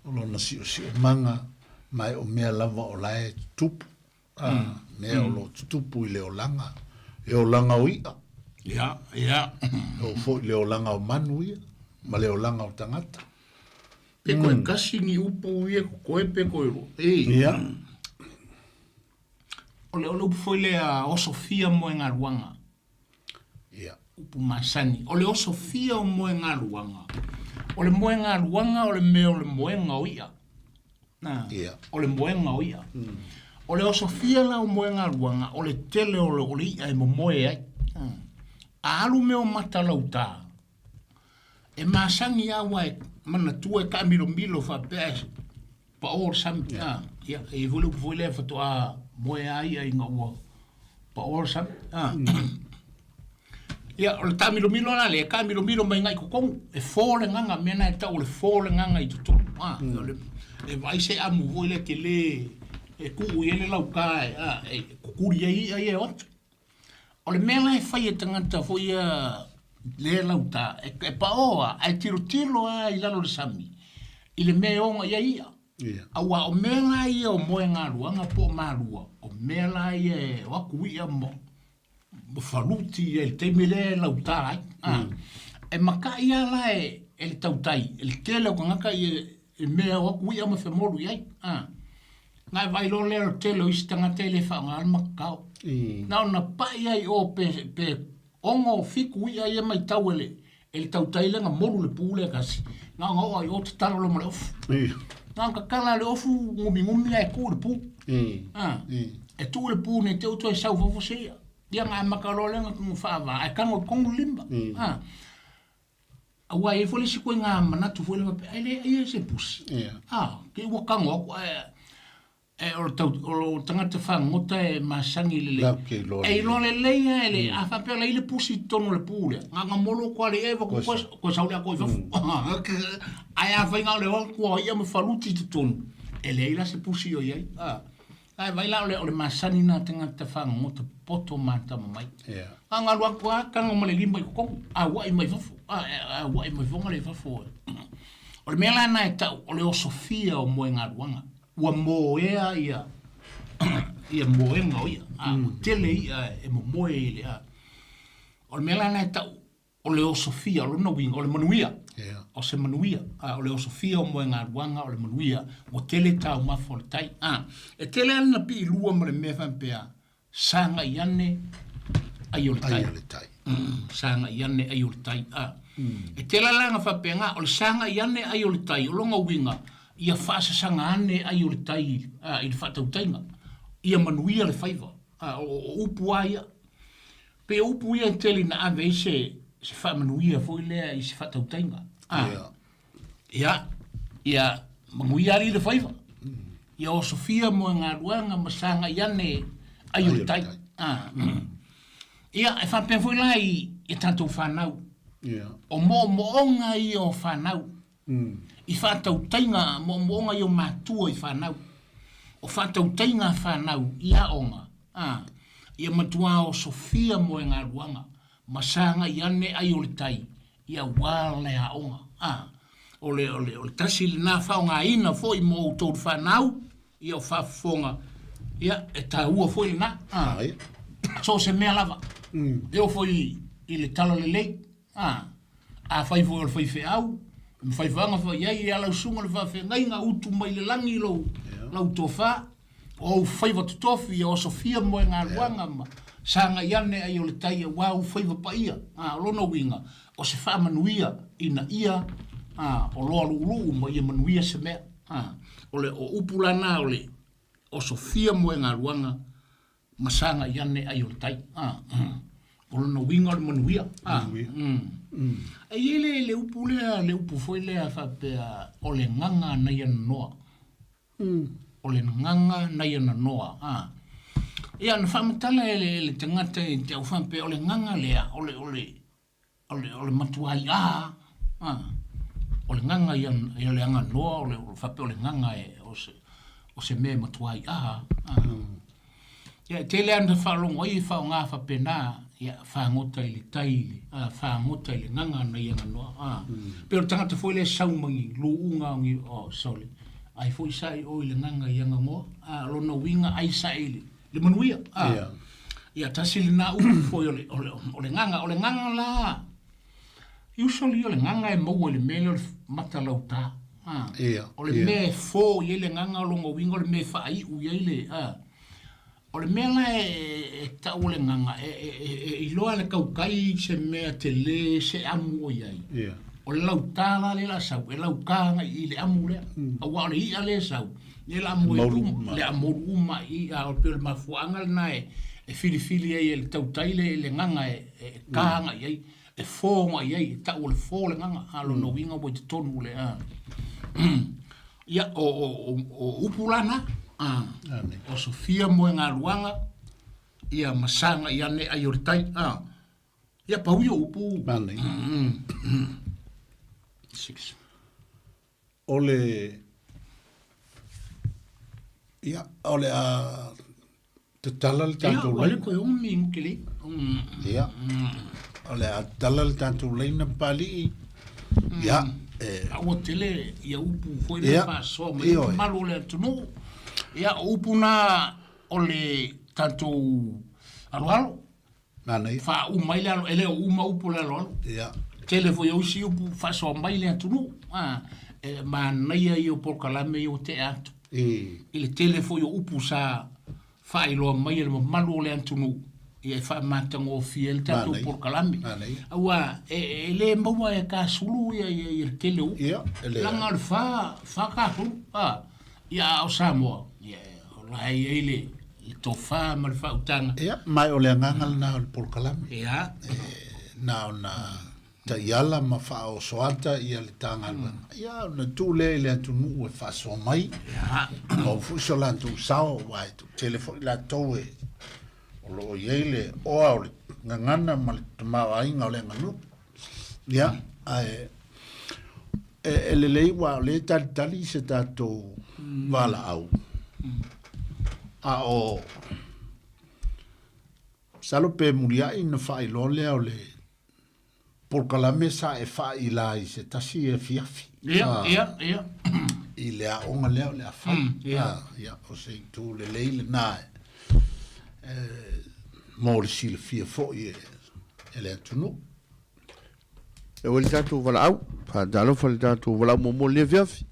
o lona siosiomaga, ma e o mea lava o la e tutupu. A, mea o lo o tutupu i le olaga, le olaga o i'a. Ia, ia. E oo foi i le olaga o manu ia, ma le olaga o tagata. Pe koe kasi ni upu ia koe pe koe ro. E. Ia. O le, o le upu foi lea osofia moegaluaga. Ia. Upu masani. O le osofia o moegaluaga. O le moegaluaga o le mea o le moega o i'a. Na. Ia. O le moega o i'a. O le osofia la o moegaluaga, o le tele o le, o le i'a e momoe ai. A alu mea o mata lauta, e masani lava aua e manatua e taamilomilo faapea e pao le sami. Yeah. Ia, e i ai foi le upu foi lea faatoa moe lava i'a ina ua pao le sami. Ia, o le taamilomilo la lea, e taamilomilo mai agai i totonu, e fo le gaga, mea na e tau o le fo le gaga i totonu. O le, e vaai se amu foi lea tele e tuu i ai le lauta e, e kukuli ai i'a ia e o atu. O le mea la e fai e tagata foi ia lea lauta, e, e paoa ae tilotilo lava i lalo o le sami i le mea e oga i ai i'a. Ia. Aua o mea la ia o moegaluaga po o malua, o mea la ia e o atu i'a ma, ma faluti i le taimi lea e lauta ai. E maka'i lava la e, e le tautai, e le tele o tagata ia e mea o atu i'a ma femolu i ai. Na e vaai loa lea o le tele o isi tagata e le faaaogaina le matatao. Na ona pai lava i o pe, pe ono, fitu i'a ia matau e le, e le tautai lea na molu le pu lea tasi. Na ona oo lava i o tatalo loa ma le ofu. Na ona tatala le ofu gumigumi ae tu le pu. E tu le pu ne i te i ua toe sau i fafo se i'a. Ia na amata loa lea ona faava ae tago i totonu le lima. Aua e i ai foi le isi ituaiga manatu foi lea faapea, ai le ai se pusi. A, te i ua tago atu ae e o le tau, o le tagata fagogota e masani lelei. Latou te iloa E iloa lelei lava e le, a faapea la i ai le pusi i totonu o le pu lea, na ona molo atu lava le i'a avatu koe, koe sau le atoa i fafo. Ae afai na o le o atu lava o i'a ma faluti i totonu, e leai la se pusi o i ai. Ae vaai la o le, o le masani lena a tagata fagogota poto matama mai. Yeah. A na alu atu lava tago ma le lima i totonu, auai mai fafo, a, auai mai foga le fafo. O le mea la lena e tau, o le osofia o moegaluaga. Ua moea ia, ia moega o ia, a, ua tele ia e momoe i le, a. O le mea la lena e tau, O le osofia, o lona uiga, o le manuia. Yeah. O se manuia. A, o le osofia o moegaluaga, o le manuia. Ua tele taumafa o le tai. A, e tele lava lana piilua ma le mea faapea, sagai ane ai o le tai. Ai o le tai. Sagai ane ai o le tai. A, e tele lava la faapena, o le sagai ane ai o le tai, o lona uiga, ia faasasaga ane ai o le tai a, i le faatautaiga. Ia manuia le faiva. A, o, o upu lava ia. Pei o upu ia e tele ina ave ai se, se faamanuia foi lea i se faatautaiga. Ah. Ia. Ia, ia manuia alii le faiva. Ia osofia moegaluaga ma sagai ane ai o le tai. Ah. Ia, e faapea foi la i, i a tatou fanau. Ia. O moomooga ia o fanau. I faatautaiga, moomooga ia o matua i fanau. O faatautaiga a fanau i aoga, ā, ia matuā osofia moegaluaga ma sagai ane ai o le tai i auā le aoga, ā, o le, o le, o le tasi lenā faaaogaina foi mo outou le fanau, ia o faafofoga, ia, e taua foi lenā, ā. So o se mea lava. E oo foi i le talalelei, a, afai foi o le faifeau, e mafai foi ona fai ai e ala usuga le faafeagaiga, utu mai le lagi lou, lau tofa, o ou faiva totofi, ia osofia moegaluaga ma sagai ane ai o le tai aua ou faiva paia. A, o lona uiga, o se faamanuia ina ia, a, oloa luuluu ma ia manuia se mea. A, o le, o upu la na o le osofia moegaluaga ma sagai ane ai o le tai. A, o lona uiga o le manuia. A, mm. E i ai le, le upu lea, le upu foi lea faapea, o le gaga nai ana noa. O le gaga nai ana noa. A. Ia, na faamatala e le, le tagata i te au faapea, o le gaga lea, o le, o le, o le, o le matuai a, a, o le gaga ia, ia le aganoa, o le, faapea o le gaga e, o se, o se mea e matuai a, a. Ia, e tele lava ina faalogo ai e faaaoga faapena, ia, fagota i le tai, a, fagota i le gaga nai aganoa, a. Pei o le tagata foi lea e sau mai ni luuga o ni, oh, sorry, ai foi sae oe i le gaga i aganoa, a, o lona uiga ai sae i le, le manuia. A, Ia. Ia, tasi lena upu foi o le, o le, o le gaga. O le gaga la, usually o le gaga e maua i le mea lea o le mata lauta. A, Ia, o le ia. mea e fo i ai le gaga o lona uiga o le mea e faaiu i ai le, a. O le mea la e, e tau o le gaga, e, e, e, e iloa e le tautai se mea tele se amu o i ai. Ia. O le lauta la lea o le a sau, e lauta agai i le amu lea. Aua o le i'a lea e sau, Ia la moe uma, le a molu uma i a o pei o le mafuaaga lena e e filifili ai e le tautai le le gaga e e ka agai i ai, e fo agai i ai, e tau o le fo le gaga, a o lona uiga ua i totonu o le a. Ia o o o o upu la na, a o Sofia Moegaluaga ia ma sagai ane ai o le tai, a. Ia pau ia o upu. Manaia. Six. O le, ia, o le a tatala le tatou laina. Ia, ua le koe umi muke lei. Ia, o le a tatala le tatou laina Papalii. Ia, e. A ua tele ia upu foi lea faasoa mai le mamalu o le atunuu. Ia, o upu na o le tatou aloalo. Manaia. Faauma ai le alo, e le o uma upu o le aloalo. Ia. Tele foi o isi upu faasoa mai le atunuu, a, e manaia ia o polokalame ia ua tea atu. I le tele foi o upu sa faailoa mai e le mamalu o le atunuu, ia e faamatagofie ai le tatou polokalame. Manaia. Aua e, e le maua e kasulu ia, ia, ia le tele o upu. Ia, e leai. Leaga o le fa, fa kasulu, a, ia a o Samoa, ia, o la e i ai le, le tofa ma le faautaga. Ia, ma o le agaga lena o le polokalame. Ia. E, na ona taiala ma faaoso ata ia le ta galuega. Ia, ona tuu lea i le atunuu e faasoa mai. Ia. Maua foi so latou sao, aua e toatele foi latou e o lo o i ai le oa o le gagana ma le tamaoaiga o le aganuu. Ia, ae e, e lelei aua o lea e talitali se tatou valaau. A o masalo pe muliai ona faailoa lea o le polokalame sa e faaila i se tasi afiafi. Ia, ia, ia. I le aoga lea o le a fai. Ia. Ia, o se itu lelei lena e, mo le silafia foi e, e le atunuu. E ua le tatou valaau. Faatalofa le tatou valaau muamua i lenei afiafi.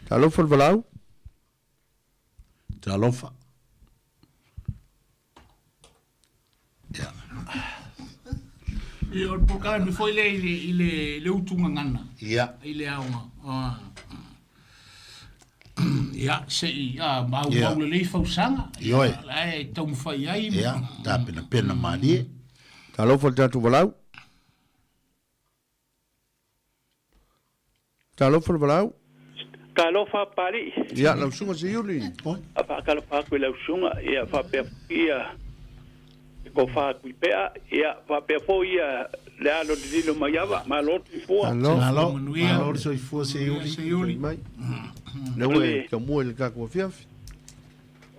Talofa le valaau. Talofa. Ia. Ia, o le polokalame foi lea i le, i le, le utu gagana. Ia. I le aoga. Ah. Ia, se i a, maumau lelei fausaga. Ioe. Ia, la e taumafai ai. Ia, tapenapena malie. Talofa le tatou valaau. Talofa le valaau. Talofa Papalii. Ia, lau susuga Seiuli. A faatalofa atu i lau susuga, ia faapea foi ia le tofa Tuipea, ia faapea foi ia le alo lililo mai ava. Malo le soifua. Malo. Malo, Manuia. malo le soifua Seiuli. Seiuli. Mai. Lea ua e tamua i le tatou afiafi.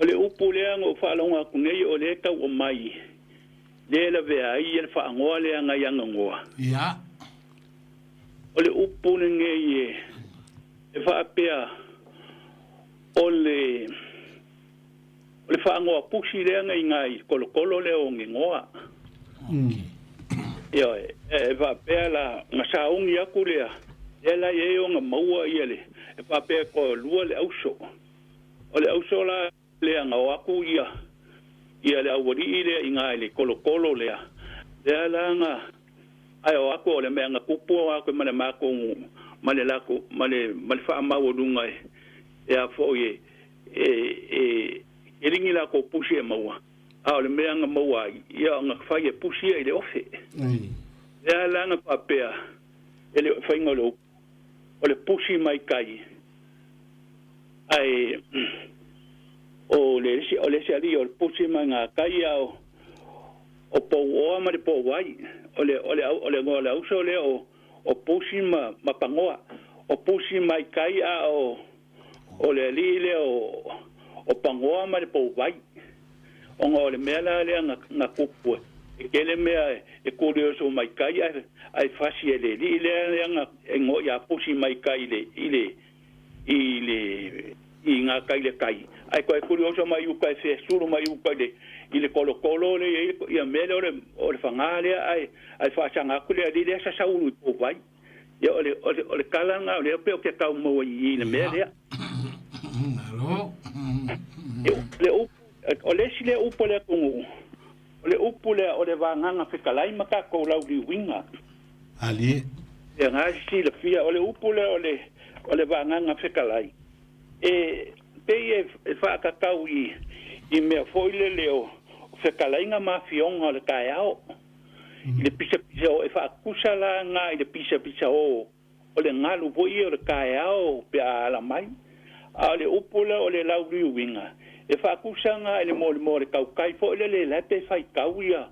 O le upu lea na ou faalogo atu nei o lea e tau aumai lea e lavea ai ia le faanoa lea nai Aganoa. Ia. O le upu lenei e faapea, o agoa pusi lea na iga i kolokolo lea o Gegoa. Ioe, e faapea la na sauni aku lea, lea la e i ai ona maua ia le, e faapea e toalua le auso. O le auso la lea na o aku ia, ia le aualii lea iga i le kolokolo lea, lea la na, ae o aku o le mea na tupu aku ma le matou, ma le latou, ma le, ma le faamaualuga e, e a foi e, e, e, e ligi latou pusi e maua. A o le mea na maua ai, ia ona fai e pusi ia i le ofe. Lea la na faapea e le faiga o le upu, o le pusi mai kai, ae o le isi, o le isi alii o le pusi mai ngā kai a o, o Pouoa ma le Pouai. O le, o le, o le igoa o le auso lea o, o Pusi ma, ma Pagoa. O pusi mai kai a o, O le alii lea o Pagoa ma le Pouvai, ona o le mea la lea na tupu e tele mea e kurioso mai kai ae fasi e le alii lea na igoa ia pusi mai kai i le i le i ngā kai le kai ae toe kurioso mai uka e fesulu mai uka i le kolokolo lea i ai ia mea lea o le fagā lea ae faasaga atu le alii lea sasaulu i Pouvai. Ia, o le, o le, o le tala lena o lea pei ou te tau maua i i le mea lea. Malo. Ia, le upu, o le isi lea upu a le atunuu, o le upu lea o le vagaga fetalai ma tatou lauliuina. Alie. Ia, na e silafia, o le upu lea o le, o le vagaga fetalai, e pei e, e faatatau i, i mea foi lele o fetalaiga ma afioga o le taeao. I le pisapisa o, e faatusa la na i le pisapisa o, o le galu foi ia o le taeao pe a ala mai. A o le upu lea o le lauliuina, e faatusa na i le molimoa o le tautai foi lele la e pe faitau ia,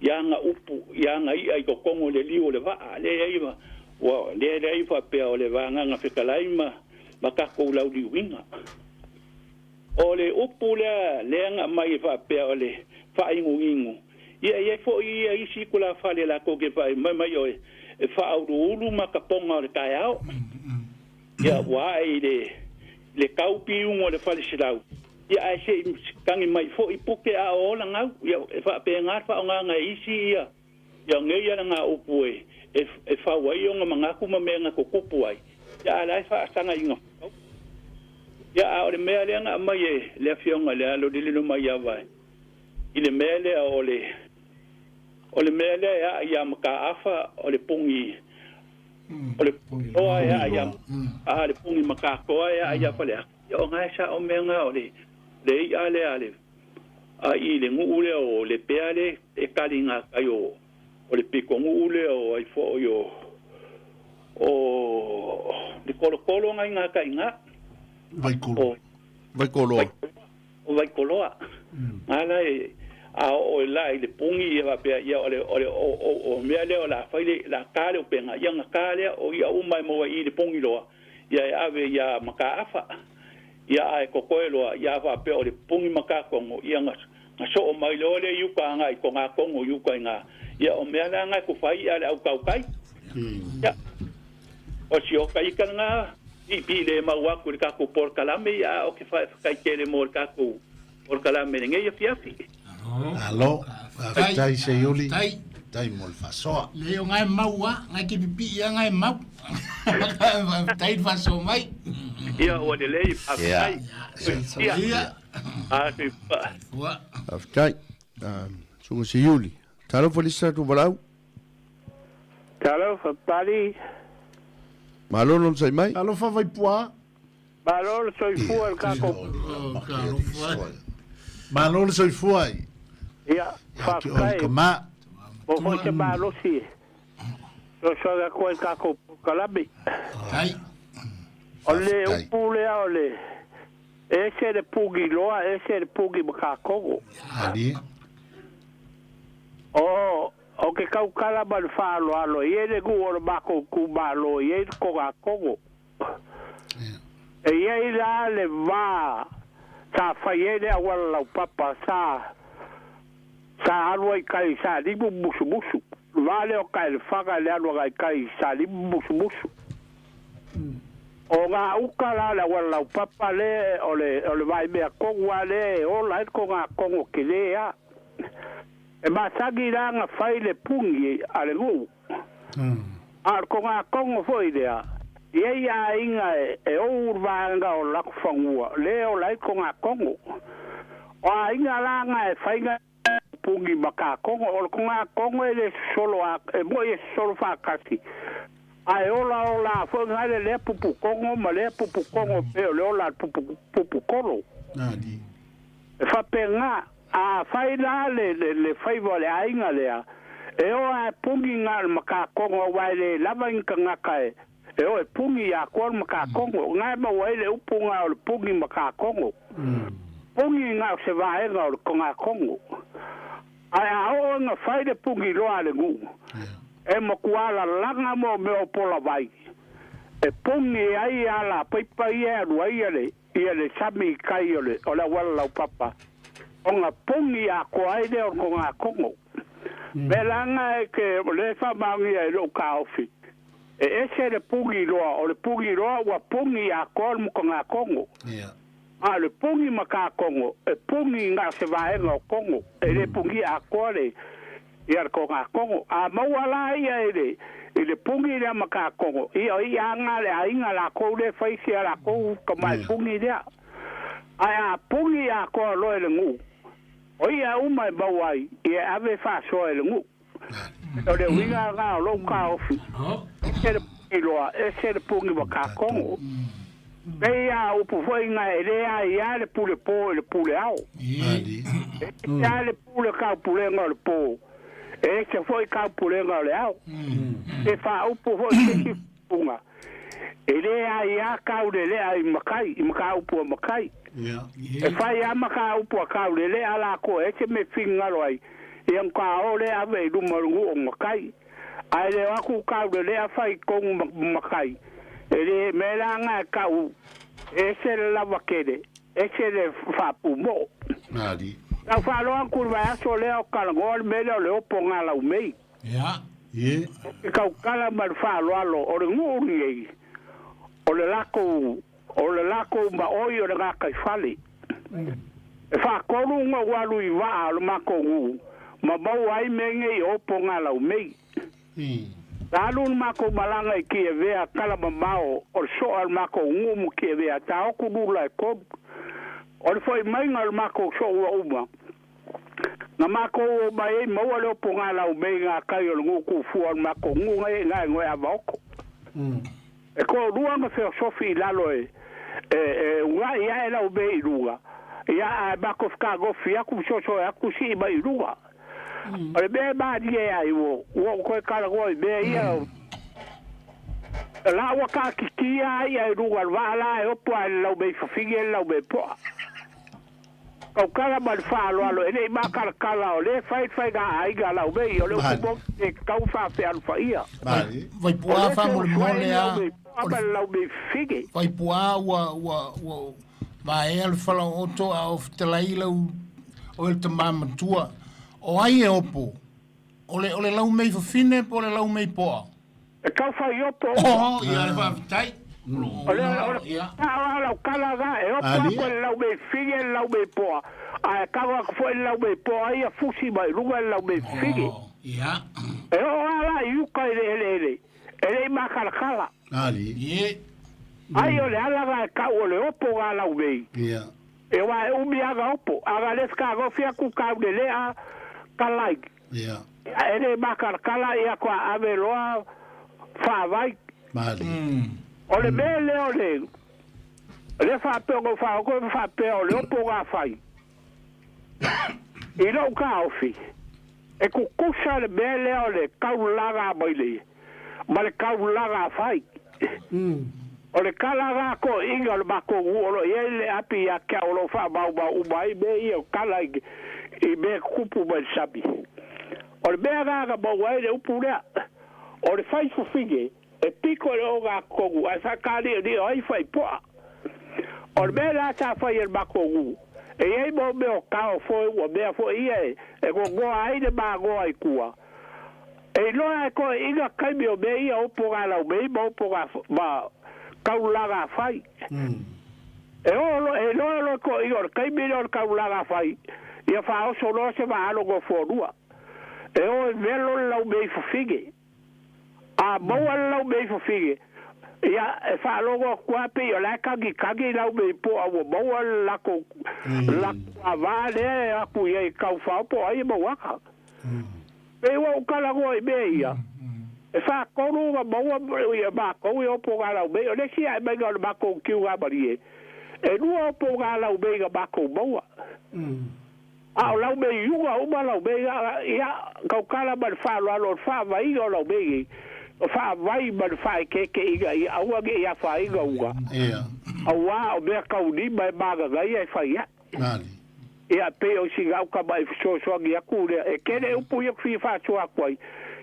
ia ana upu, ia ana i'a i totonu o le liu o le vaa. Lea e i ai, ua, lea e i faapea o le vagaga fetalai ma, ma tatou lauliuina. O le upu lea, lea na aumai e faapea o le faainuinu, ia e i ai foi ia isi tulafale latou te fai mai o e faauluulu makapoga o le taeao. Ia ua ae i le, le tau piuga o le faleselau, ia ae se i tagi mai foi puke a o ola gau. Ia e faapena le faaaogaga e isi ia, ia nei ala upu e, e, e fau ai ona manatu ma mea na tutupu ai, ia a la e faasaga ina fau. Ia a o le mea lea na aumai e le afioga i le alo lililo mai ava i le mea lea o le, o le mea lea e aa ia Mataafa o le pugi, o le toa e aa ia, a le pugi Matatoa e aa ia Faleata. Ia o na e sao mea na o le, le i'a lea a le, a i le nuu lea o Lepea le e tali ngā kai o, o le pitonuu lea o ai foi o, o le kolokolo ngai ngā kai ngā. Vaikolo. O, Vaikoloa. O Vaikoloa. Ngā la e, a o e la i le pungi ia faapea ia o le, o le, o, o, o mea lea o la fai le, la ka le upenga, ia nga ka lea o ia uma e maua i le pungi loa, ia e ave ia Mataafa, ia ae kokoe loa, ia faapea o le pungi Matakogo, ia na, na soo mai loa lea i uka agai i Togakogo i uka i nga, ia o mea la nga e kufai ia le au tautai. Ia, o si oka ika nga, piipii le mau aku i le tatou polokalame, ia a o ke faafetai tele mo le tatou polokalame i lenei afiafi. Malo, faafetai Seiuli, faafetai mo le faasoa. Leai o ngae mau a, ngae ke pipii a ngae mau. Faafetai le faasoa mai. Ia ua lelei, faafetai. Ia. Ia. A soifua. Faafetai. Susuga Seiuli. Talofa Lisa Tuvalau. Talofa Pali. Malo le onosai mai. Talofa Vaipua. Malo le soifua i le tatou. Malo le soifua i. Ia, faafetai. Mo foi se malosi e fesoasoani atu ai i le tatou polokalame. O le upu lea o le ese le pugiloa, ese le pugi makakogo. O, o ke tautala ma le faaaloalo, e i ai le nuu o le matou itumalo, e i ai le Togakogo. E i ai la le va sa fai ai le auala laupapa sa sa alu ai kai i Salimu musumusu. Le va lea o Kaelefaga le alu agai kai i Salimu musumusu. O ngā uka la le awala laupapa le o le vai mea kongu a le e ola ai ko ngā kongo ke le a. E masagi la nga fai le pungi a le ngu. A ko ngā kongo foi lea. Ia ia inga e o urwaanga o laku whangua. Le o lai ko ngā kongo. O a inga la nga e whainga pungi maka kongo. O ko ngā kongo e le solo a, e mo e solo whakasi. A e ola ola fo ngai le le pupu kongo ma le pupu kongo pe o le ola pupu kolo. Nadi. E whapenga a whai la le whaiwa le ainga lea. E o a pungi ngā maka kongo wai le lava inka ngaka e. E o e pungi a koa maka kongo. Ngai ma wai le upunga o le pungi maka kongo. Pungi ngā o se vaenga o le konga kongo. Ai a o nga whai le pungi loa le ngu. E makuala langa mo me o pola vai. E pungi ai ala paipa ia rua ia le sami kai o le o la wala lau papa. O nga pungi a koa ai le o konga kongo. Me langa e ke le whamangi e lo kaofi. E ese le pungi loa, o le pungi loa ua pungi a koa mo konga kongo. A le pungi maka kongo, e pungi ngā se vaenga o kongo. E le pungi a koa le ia le konga kongo. A maua la ia e le pungi lea maka kongo. Ia ia ngā le ainga la kou le whaisi a la kou ka mai pungi lea. Ai a pungi a koa loe le ngu. O ia uma e maua ai, ia ave whasoa e le ngu. O le winga ngā o lou ka ofi. E le pungi loa, e se le pungi maka kongo. Pei a upu foi ngā e lea ia le pule pō e le pule ao. E ia le pule kau pulenga o le pō. E se foi kau pulenga o le ao. E wha upu foi se punga. E lea ia kau le lea i makai, i maka upu a makai. E whai a maka upu a kau le lea la koa e se me whingaro ai. Ia mga o le ave i luma rungu o makai. Ai le aku kau le lea whai kongu makai. E le me la ngā kau e se le lava kere, e se le whapu mo. Nadi. Tau whaloa kuru vai aso lea o kalangoa le mele o le opo ngā lau mei. Ia. Ie. E kau kala ma le whaloalo o le ngūri ei. O le lako ma oi o le ngā kai whale. E whakolu ngā walu i waa o le mako ngu. Ma mau ai menge i opo ngā lau mei. Alu le mako malanga i ki e vea kala mamao o le soa le mako ngumu ki e vea tā oku nula e koru. O le foi mai ngā le mako soa uma. Ngā mako o mai e maua le opo ngā lau mei ngā kai o le nguku fua le mako ngu ngai ngai ngoe awa oko. E ko rua ngā feosofi i lalo e unga ia e lau mei i runga. Ia a mako whakagofi aku soso e aku si i mai i runga. O le mea maari e ai o koe karagoa i mea ia la ua ka kikia ai ai runga le waa e opo ai le lau mei whawhingi e le lau mei poa. Kau kala ma le whaaloalo e lei makalakala o le whai whai ngā ainga lau mei o le ukumo e kau whawhe aluwha ia. Vaipua whamole mole a o le lau mei whawhingi. Vaipua ua vaea le whala oto a o whitalai lau o el tamamatua. O ai e opo, o le lau mei whawhine po le lau mei poa. E kau whai opo. Oh, ia le whawhitai. O le lau kala ngā, e opo ako le lau mei whige le lau mei poa. A e kau ako fo le lau mei poa ia fusi mai runga le lau mei whige. Ia. E o ala i uka i le hele hele. E lei makalakala. Ali. Ie. Ai o le ala ngā e kau o le opo ngā lau mei. Ia. E wā e umi aga opo. Aga leska agofia ku kau le lea kalai. Ia. E le makalakala ia kua ave loa whawai. Mali. O le mea leo le le whapea o whaoko e whapea o le opo ngā whai. I lau ka ofi. E kukusa le mea leo le kaulaga mai le. Ma le kaulaga whai. O le kalaga ko inga o le mako ngu o lo ia le api ia kia o lo wha mau mau umai me ia o kala i mea kupu mai le sami. O le mea ngā mau ai le upu lea. O le whai fufinge, e piko le o ngā kongu, ai whakari ni o ai whai poa. O le mea la tā whai e le mako ngu. E ei mō mea o kao foi ua mea foi ia e ngongoa ai le māgoa i kua. E loa e koe inga kaimi o mea ia opo ngā lau mei ma opo ngā ma kau taulaga fai. E oo loa, e iloa loa toeaiina o le taimi lea o le taulaga fai, ia faaoso loa se vaa alo nofoalua. E o e velo le laumei fafine. A maua le laumei fafine, ia e faalogo atu lava pei o la e tagitagi laumei poa ua maua le latou latou avā lea e o atu i ai e taufao po o ai e maua ata. Pei ua ou talanoa i mea ia, e faatolu ona maua ia matou i opo galaumei. O le isi ae maiga o le matou kiugamalie, e lua opo galaumei na matou maua. A o laumei iuga uma laumei na, ia, tautala ma le faaaloalo o le faavaiga o laumei nei, o faavai ma le faaeteeteina ia aua ne i afaina uga, auā o mea taulima e mananaia e fai ae. Ia, pei o sina au tama'i fesoasoani atu lea. E tele upu ia ou te fia faasoa atu ai,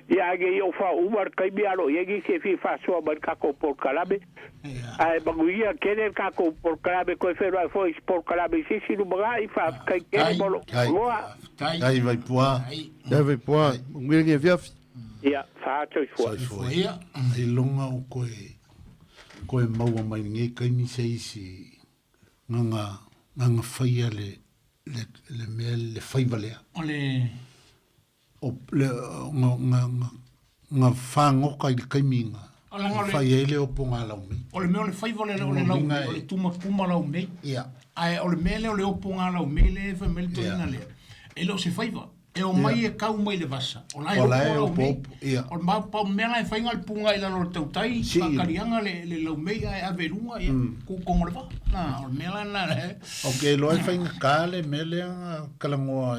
ia ae ne i ou faauma le taimi a o lo o i ai nisi e fia faasoa mai i le tatou polokalame. Ae manuia tele le tatou polokalame, toe feiloai foi i se polokalame i se isi lumanai. Faafetai tele mo lou avanoa. Faafetai Vaipua. Faafetai Vaipua. Manuia lenei afiafi. Ia, faa-soifua. Soifua ia. Ailoga o koe koe maua mai lenei taimi se isi Gaga gaga faia le le le mea le faiva lea. O le. O le ga ga ga fagota i le taimi ga O leaga o le. fai ai le opo galaumei. O le mea o le faiva lea o le laumei o le tumatuma laumei. Ia. Ae o le mea lea o le opo galaumei lea e fai mai le toeaina lea, e le o se faiva. E omai e kau mai le vasa, o la e opo laumei. O le mau mea la e fai na o le puga i lalo o le tautai, faataliaga le laumei ae ave i luga, ia, kukogo o le vaa. Na, o le mea la lena. Ou te iloa e faigata le mea lea na talanoa,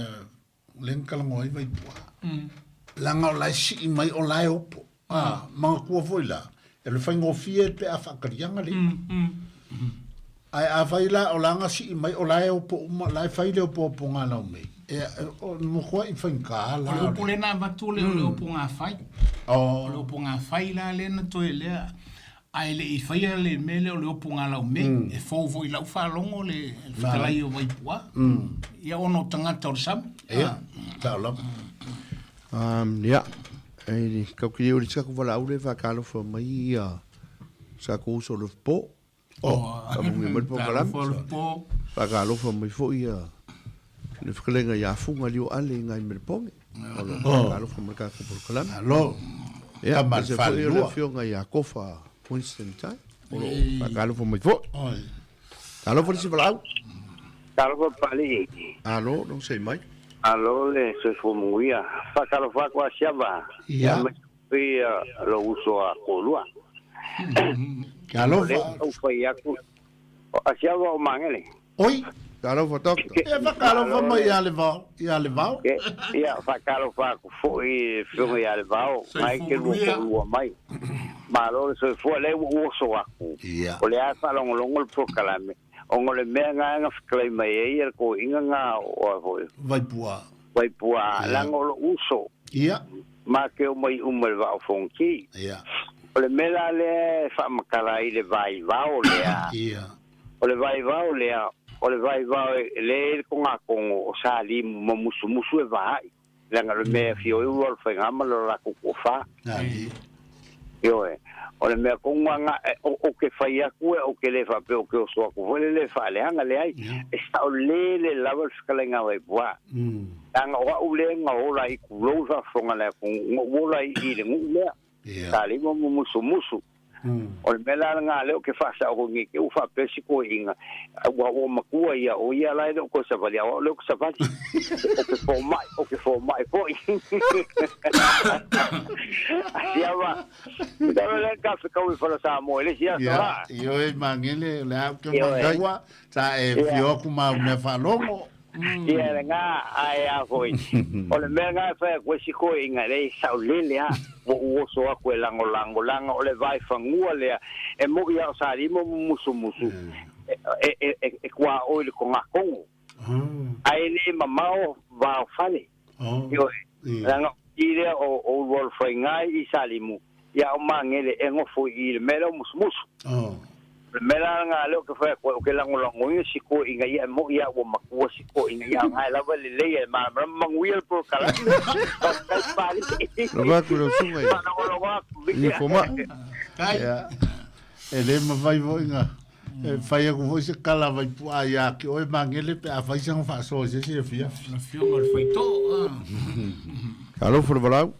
lea na talanoa ai Vaipua. Leaga o la e sii mai o la e opo. A, manatua foi la, e le faigofie pe a faataliaga le i'a. Ae afai la o la na sii mai o la e opo uma, la e fai le opoopoga laumei, e, o matua faigata la. O le upu lea na avatu o le opoga fai. O le opoga fai la lea na toe lea, ae le i faia le mea lea o le opoga laumei, e fou foi i lau faalogo le fetalai o Vaipua, ia ona o tagata o le sami. Ia, sao lava. Ia, e kau ki le uri saka wala aure whakalofa mai ia sa ko uso le po. Oh, Whakamungi mai le polokalame. Talofa le po. Whakalofa mai foi ia le whakalenga i a funga lio ale i ngai me le ponge. O lo whakalofa mai ka ko polokalame. Alo. Ia, Tama e se foi o le falua. afioga ia Kofa Winston Tai. O lo whakalofa mai foi. Oi. Talofa le Sivalau. Talofa Papalii. Alo, no sei mai. Alo le soifua manuia. Faatalofa atu Asiava. Ia. Aemaise foi lou uso a Koolua. O lea Talofa. ua fai atu Asiava o Magele. Oi. Talofa Doctor. E whakalofa mai ia le vao, ia le vao. Ia, faatalofa atu foi i le Afioga ia Levao, mai Soifua ke lua manuia. koolua mai. Malo le soifua, lea ua ou oso atu. Ia. O lea e faalogologo le polokalame, ona o le mea na na fetalai mai ai le toeaina na o a foi. Vaipua. Vaipua, leaga o lou uso. Ia. Ma ke omai uma i le Vaa o Fonoti. Ia. O le mea la lea e faamatala ai le vaivao lea. Ia. O le vaivao lea, o le vaivao e lea e i le togatogo o Salimu ma Musumusu e vaai, leaga o le mea e afio ai ua o le faiga ma le latou toafa. Nani. Ioe, o le mea tonu lava na, ou te fai atu e, ou te le faapea ou te oso atu foi le le faaleaga, leai, e saolele lava le fetalaiga a Vaipua. Leaga o au lea na ola ai tulou le faafofoga a le atunuu, na ou ola ai i le nuu lea, Salimu ma Musumusu. O le mea la lena lea ou te faasao atu nei te i ua faapea si toeaina, ua ua matua ia, o ia la e le o toe savali, a o au lea ou te savali. Ou te fomai, ou te fomai foi. Asiava, talo lea ka fekau i fala Samoa i le isi aso Ia, la. ioe Magele, o le a ou te Ioe. manatua, sa e Ia. fio aku ma au mea faalogo. Ia lena, ae a foi. O le mea lena e fai atu ai si toeaina, leai, saolele lava, ua ou oso atu e lagolago, leaga o le vaefanua lea, e moʻi lava o Salima ma Musumusu, e, e, e, e tuaoi i le togatogo, ae le mamao vaofale. Ioe, leaga o i lea o, o Ulualofaiga i Salimu, ia o Magele e nofo i le mea lea o Musumusu. O le mea la lena lea ou te fai atu ai, ou te lagolagoina si toeaina ia, e moni lava ua matua si toeaina ia, a o lena lava e lelei e malamalama manuia le polokalame. Faafetai Papalii. Lava atu lau susuga i Faalogologo atu. i fomai. Kai. Ia. E le mafai foi na e fai atu foi se tala vaipuaa iā te oe Magele pe afai sana faasoa i se isi afiafi. Le afioga i le faitoo, ah. Talofa le valaau.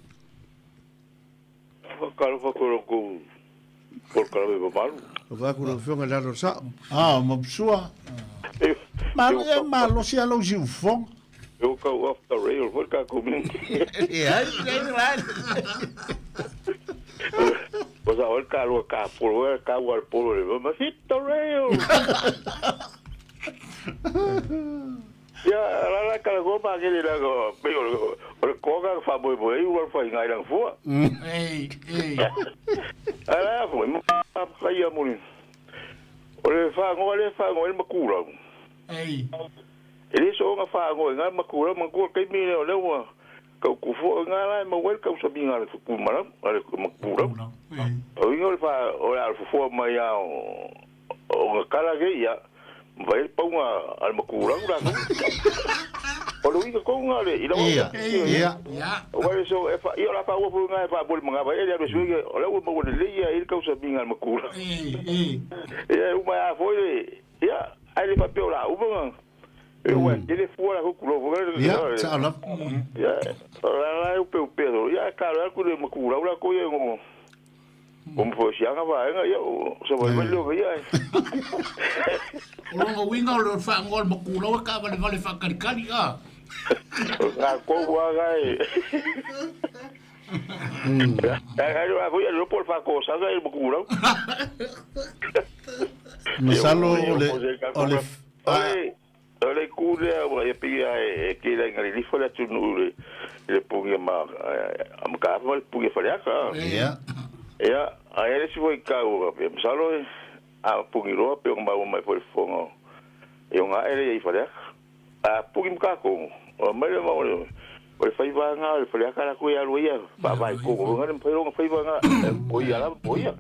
Talofa atu i la outou polokalame mamalu. Talofa atu i lau afioga i le Alo o le Sao. Ah, Mapusua. E malosi lava lou siufofoga. Ua tau off the rail foi le tatou mea. Leai, leai, leai. Ua sao ai le talua tapolo, le tau a le polo le mama, hit the rail! Ia, la la talanoa makele leaga pei o le toa na faamoemoe ai ua faiga i lana fua. Ei, ei. Ae la foi, ma ia moni. O le fagoa lea e fagoa ai le matulau. Ei. E le soona fagoa i na matulau, manatua le taimi lea o lea ua tau tufoa i na la e maua ai le tausamiga a le tumalau, a le matulau. O uiga o le fa, o le a fofoa mai lava o na tala nei, ia, ma fai ai le pauga a le matulau latou. O le uiga tonu na o le, i lau Ia, ia. Aua le so, e fa, ia o le a faaua foi na e faapoli manava ai le alu e sui, o lea ua maua lelei ai le tausamiga a le matulau. Ia, e uma ai lava foi le, ia, ae le faapea o le a uma na. E ua tele fua la kuku lo Ia, sao lava. Ia, o la la e upe upe so. Ia, ka la ku le maku lau la ko ia ngo. O mo sianga va enga ia o sa vai vai lo ia. O longa uiga o le faangoa o le makulau e kaavalevale faakalikali a. Nga ko wa ga e. Ai lo foi lo por fa ko sa ga e maku lau. Masalo o le o le O le ku lea ua ia pei lava e tele ai na lilifa le atunuu i le pugi a Mataafa ma le pugi a Faleata. Ia. Ia, ae i ai le isi foi tau, masalo a pugi loa pei ona maua mai foi i le fofoga i ona ae lea i Faleata. A pugi ma tatou, aumai le mau o le faiva lena o le Faleata latou e alu ai ia faavae i totonu o le mafai loa ona faiva lena, o ia lava po o ia.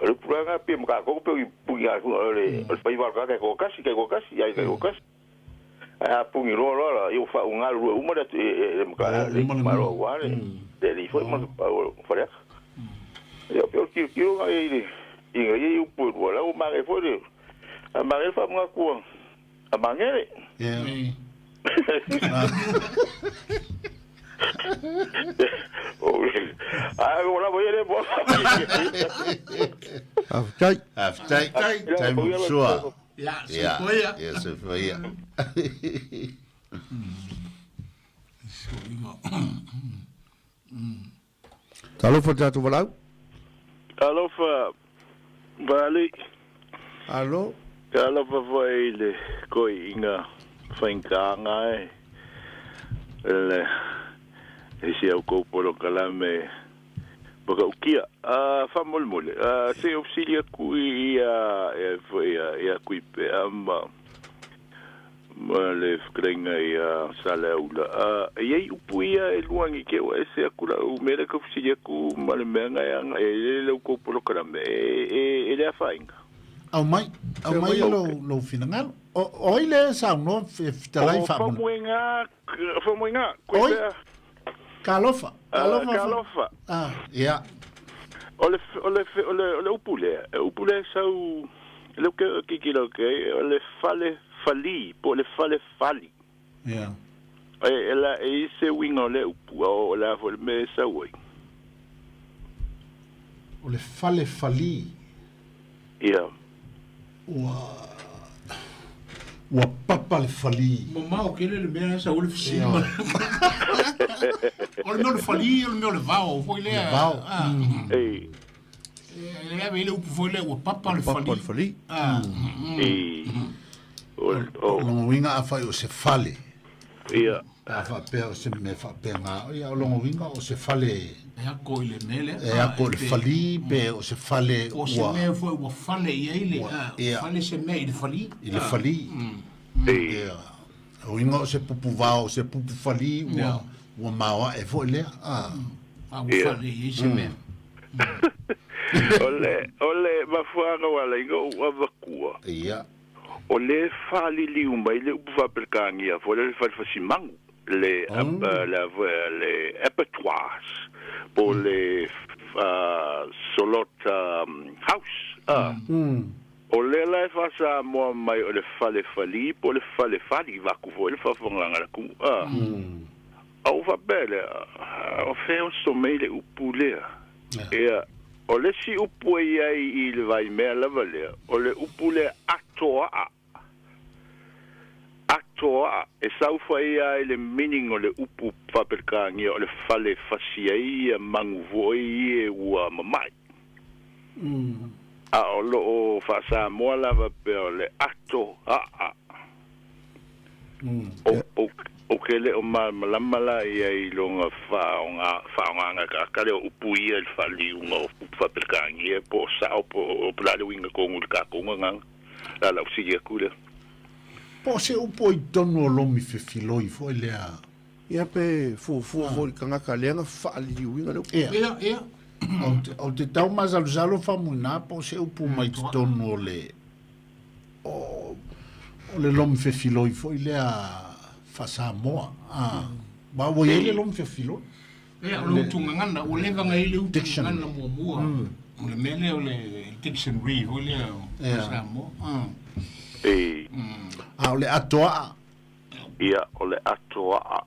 O le tulaga pei ma tatou pei o puni a o le faiva o le tagata e toatasi, taitoatasi, ia taitoatasi. Ae a puni loa loa la, ia ua faagalulue uma le le itumalo aua le alii foi ma le Faleata. Ia pei o le tilotilo lena i ai ina ia upu e lua, la ua manaia foi le, a manaia le faamanatu a Magele. Ia. Ai, ua lava ia lea mo. Faafetai. Faafetai. Faafetai mo sua. Ia, soifua ia. Ia, soifua ia. Talofa le tatou valaau. Talofa Vali. Alo. Talofa foi i le koiina faigataga e le isi au kou polokalame matautia. Faamolemole, se i fesili atu i ia foi ia Tuipea ma ma le fetalaiga ia Saleaula. E i ai upu ia e lua nei te ua ese atu lau mea lea e tau fesili atu ma le mea na e agai ai le tou polokalame e le afaina. Aumai, aumai lou finagalo. O ai lea e saunoa e fetalai faamolemole? O Faumuiga, Faumuiga, koe Oi, pea. Talofa, talofa. Talofa. Ah, ia. O le, o le, o le, o le upu lea, e upu lea e sau, lea ou te tilotilo atu i ai, o le fale falī, po o le fale fali. Ia. E, e, la, e i ai se uiga o lea upu, a o le a foi le mea e sau ai? O le fale falī. Ia. Ua, ua papa le falī. Mamao tele le mea sau le fesili. O le mea o le falī, o le mea o le vao foi lea. Le vao. Ah. Ei. E ave i le upu foi lea ua papa le falī. Papa le falī. Ah. Ei. O, o. O lona uiga afai o se fale. Ia. Pe a faapea o se mea faapena, ia o lona uiga o se fale. E ako i le mea lea. E ako i le falī pe o se fale ua. O se mea foi ua fale i ai le, Ia. fale se mea i le falī. I le falī. Ia. O uiga o se pupu vao, o se pupu falī ua, ua maoae foi lea. A ua fale i ai se mea. O le, o le mafuaaga ua ala ai ona ou avatua. Ia. O lea e faaliliu mai le upu faa-Peretania foi lea o le falefasimagu, le, le, le abattoirs, po o le Solot House a. O lea la e faasamoa mai o le fale fali po o le fale fali vaku foi le faafofogaaga a le atunuu a. A ou faapea lea, o fea oso mai le upu lea? Ia, o le isi upu e i ai i le vaimea lava lea, o le upu lea atoaa. Atoaa, e saofai ai le meaning o le upu faa-Peretania o le fale fasi ai ia manu foi ie ua mama'i. A o lo o faa-Samoa lava pea o le ato a'a. O, ou te le o malamalama la i ai i lona faaaogaga tagata lea o upu ia i le faaliliuga o upu faa-Peretania po o sao po o le a le uiga tonu i le tatou gagana. La lau sili atu lea. Po o se upu i totonu o lomi fefiloi foi lea. Ia pe fuafua foi i le tagata lea na faaliliuina le upu. Ia. Ia, ia. Ou te, ou te tau masalosalo Faumuina po o se upu mai totonu o le o, o le lomi fefiloi foi lea faa-Samoa. Ah, ma ua i ai le lomi fefiloi. Ia, o le utugagana, ua leva ona i ai le Dictionary. utugagana muamua. O le mea lea o le dictionary foi lea o Samoa. E. A o le atoaa. Ia, o le atoaa.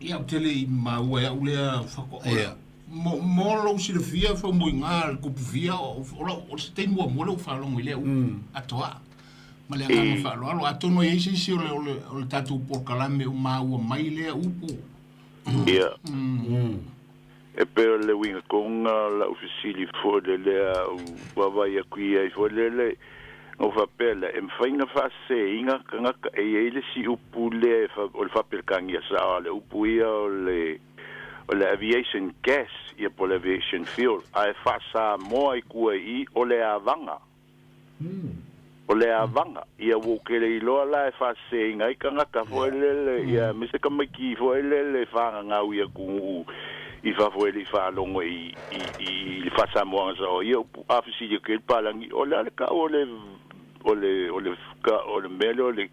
Ia, ou te le i maua e au lea faatoa. Ia. Mo, mo lou silafia faamoeina le tupufia, o, o, lau, o se taimi muamua lea ua faalogo i lea upu, atoaa. Ma le agaga faaaloalo. Atonu e i ai se isi o le, o le, o le tatou polokalame o maua mai lea upu. Ia. E pei o le uiga tonu lena o lau fesili foi le lea u vaavaai atu i ai foi lele, na ou faapea lea, e mafai ona faaseseina tagata e i ai le isi upu lea e fa, o le faaperetania sao a le upu ia o le, o le aviation gas, ia po o le aviation fuel, ae faa-Samoa i tua i i, o le avaga. O le avaga, ia ua ou tele iloa la e faaseseina ai tagata foi lele, ia aemaise tamaiti foi lele e fagagau i atunuu i fafo e le i faalogo i, i, i le faasamoaga sao ia upu. A fesili atu i ai le palagi, o le a le tau o le, o le, o le, o le mea lea o le,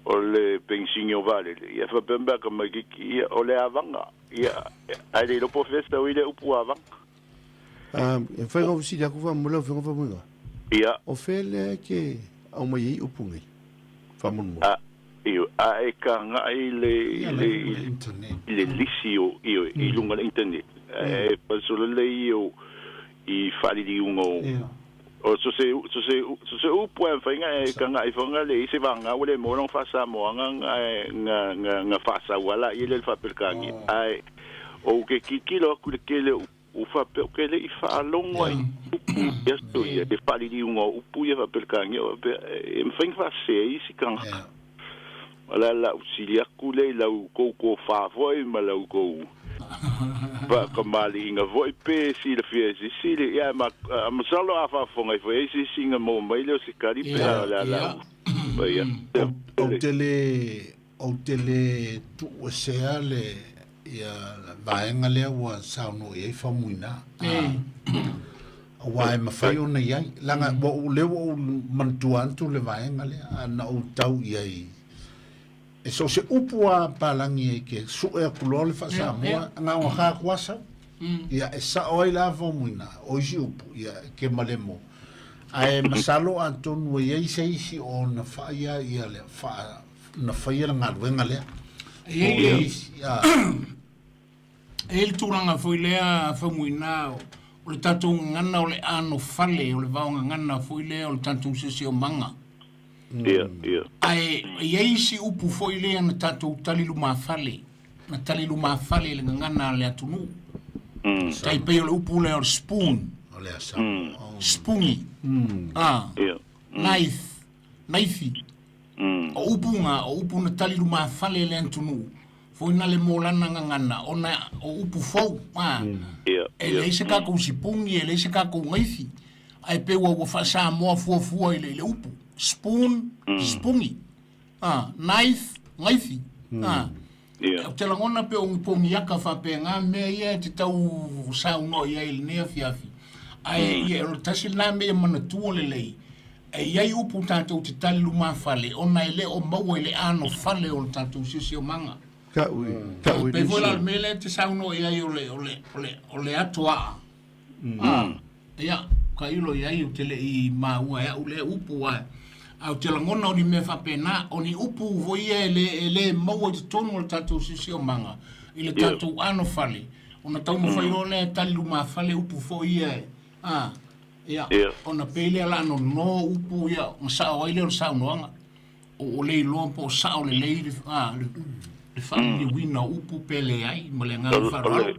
o le penisini o vaalele? Ia faapea mai a tamaititi, ia o le avaga, ia ae le iloa po o fea e sau ai lea upu avaga. E mafai ona ou fesili atu faamolemole lau Afioga Faumuina? Ia. O fea lea e te aumai ai upu nei? Faamolemole. A, ioe, a e tagai i le, i le, i le lisi o, ioe, i luga o le internet, e pasolo lelei ia o, i faaliliuga o, o so se, so se, so se upu lava e mafai ona e tagai foi le i se vagana ua le maua lona faa-Samoaga na, na, na, na faasau lava laia lea i le faa-Peretania. Ae ou te tilotilo atu i le tele o Ua faapea ou te le i faalogo ai i upu i aso ia, le faaliliuga o upu ia faa-Peretania, faapea e mafai ona faasese ai isi tagata. O le a la ou sili atu lea i lau tou tofa foi ma la outou faatamalii foi pe silafia e se isi le, ia, ma, masalo a faafofoga ifo i ai se isi ona maua mai lea o se tali pe a o le a la ou fai atu. Ou te le, ou te le tuuesea le, ia vaega lea ua saunoa i ai Faumuina. Aua e mafai ona i ai. Leaga ua ou, lea ua ou manatua atu le vaega lea, a na ou tau i ai, e so o se upu lava palagi e ke sue atu loa le faa-Samoa, na ona ka atu lava sau. Ia, e sao ai la Faumuina, o isi upu, ia, e ke malemo. Ae masalo atonu e i ai se isi o ona faia ia le faa, na faia le galuega lea. E i ai le, e i ai le tulaga foi lea Faumuina, o le tatou gagana o le anofale, o le vaogagana foi lea o le tatou siosiomaga. Ia, ia. Ae e i ai isi upu foi lea na tatou tali lumafale, na tali lumafale i le gagana a le atunuu. Tai pei o le upu lea o le spoon. O le asa. Sipuni. Ah. Ia. Knife. Naifi. O upu na, o upu na tali lumafale i le atunuu, foi na le molana gagana, ona o upu fou, a. Ia, E ia. leai se tatou sipuni, e leai se tatou naifi, ae pei ua ua faa-Samoa fuafua i le i le upu, spoon, sipuni, a, knife, naifi, a. Ia. Ou te lagona pei o ni poniaka faapena mea ia e te tau saunoa i ai i lenei afiafi. Ae ia, o le tasi lena mea ia manatua lelei, e i ai upu tatou te tali lumafale ona e le o maua i le anofale o le tatou siosiomaga. Ka'u i, ka'u i Pei foi la o le nisi. mea lea e te saunoa i ai o le, o le, o le, o le atoaa. A, ia, tailo i ai ou te le i maua e au lea upu, ae, ae ou te lagona o ni mea faapena, o ni upu foi ia e le, e le maua i totonu o le tatou siosiomaga, i le tatou anofale, ona taumafai loa lea e tali lumafale upu foi ia e, a, ia, ona pei lea o le a nono upu ia, ona sao ai lea o le saunoaga. O le iloa po o sao lelei le, a, le, le faaliliuina o upu pe leai, ma le agaga faaaloalo.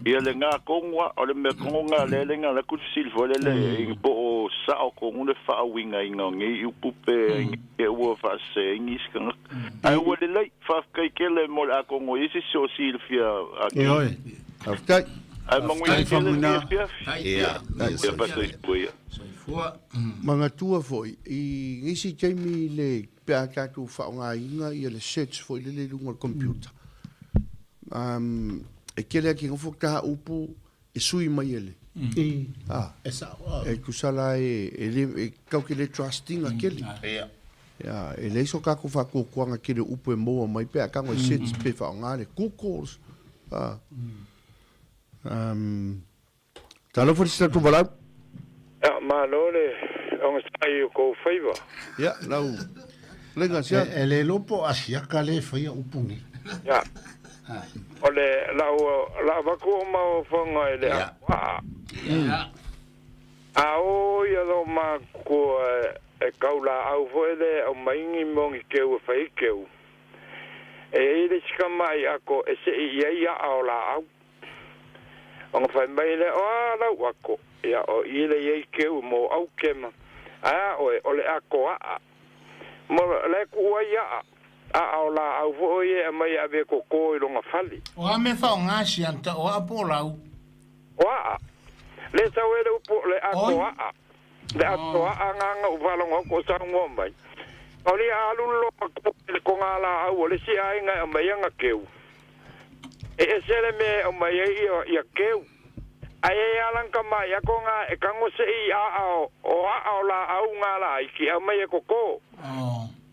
Ia le ga tonu a, o le mea tonu ga lea le ga la ku fesili foi le le i po o sao tonu le faauigaina o nei upu pe i ua faasese isi tagata. Ae ua lelei, faafetai tele mo le atoga o ia se isi o silafia atili. Ioe, faafetai. Ae manuia tele lenei afiafi. Ia, Ia faasoifua ia. Soifua. Manatua foi, i nisi taimi le pe a tatou faaaogaina ia le search foi lele i luga o le computer, e tele atu nofo ta upu e sui mai e le. A, e sao. E tusa la e, e le, e tau te le trust ina tele. Ia. Ia, e leai so tatou faatuatuaga tele o upu e maua mai pe a tago e search pe faaaoga le Google. A. Talofa i se tatou valaau. Ia, malo le ogasai i o kou faiva. Ia, lau Lega sia. E le iloa po o Asiata lea e faia upu nei. Ia. O le lau lau avatu o maofoga i le aoaa. Ia. A o ia lo makua e kau laau foi le aumai ni moni keu e fai keu. E i ai le isi tamai ako e sei i ai aa o laau. Ona fai mai lea, O a lau ako? Ia, o i le i ai keu mo aukema. Ae a oe, o le ako aa. Mo la e kuu ai aa. Aa o laau foi o ia e aumai e ave e koko i lona fale. O a mea faaaoga sianta, o aa po o lau? O aa. Le sau e le upu o le ako aa. Le ako aa nga nga u faalogo atu o saunoa mai. O le alu loa ko le konga laau o le isi aiga e aumai ana keu. E ese le mea e aumai ai ia, ia keu. Ae e ala ka mai ako nga e kango se i aa o, o aa o laau nga laiki e aumai e koko.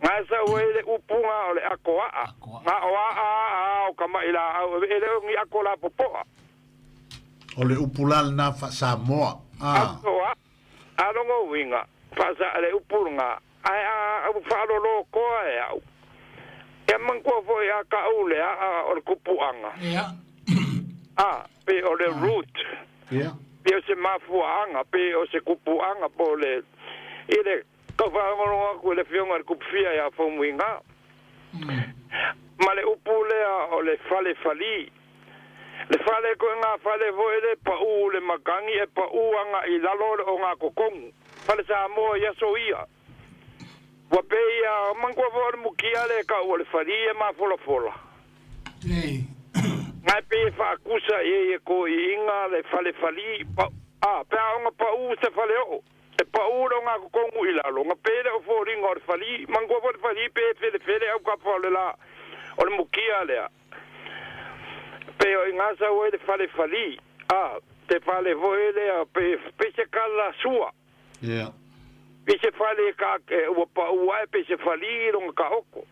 Nga e sau ai le upu nga o le ako aa. Nga o aa aa o ka mai laau e le o ni ako la popoa. O le upu la lena faa-Samoa, a. Ako aa. A longo uiga, faasaa le upu nga, ae a au faalolo koa e au. Ia manatua foi a kau le aa o le kupuaga. A, pe o le root. Pe o se mafuaaga, pe o se kupuaga po o le, i le tau faalogologo atu i le afioga i le Kupufia ia Faumuiga. Ma le upu lea o le fale falī. Le fale koe ngā fale foi le paʻū le makani e paʻū agaʻi i lalo o le ogatotonu. Fale Samoa i aso ia. Ua pei a manatua foi o le mukia le kau o le falī e mafolafola. Nga e pei e faatusa i ai e toeaiina le fale falī pa, a, pe a ona paʻū se fale oo, e paʻū le ogatotonu i lalo, ona pei lea o foliga o le falī. Manatua foi le falī pe e felefele au kapa o le la, o le mukia lea. Pei o i nga sau ai le fale falī, a, te fale foi lea pe, pei se kala sua. Ia. Pei se fale ka, e, ua paʻū ae pei se falī i lona kaoko.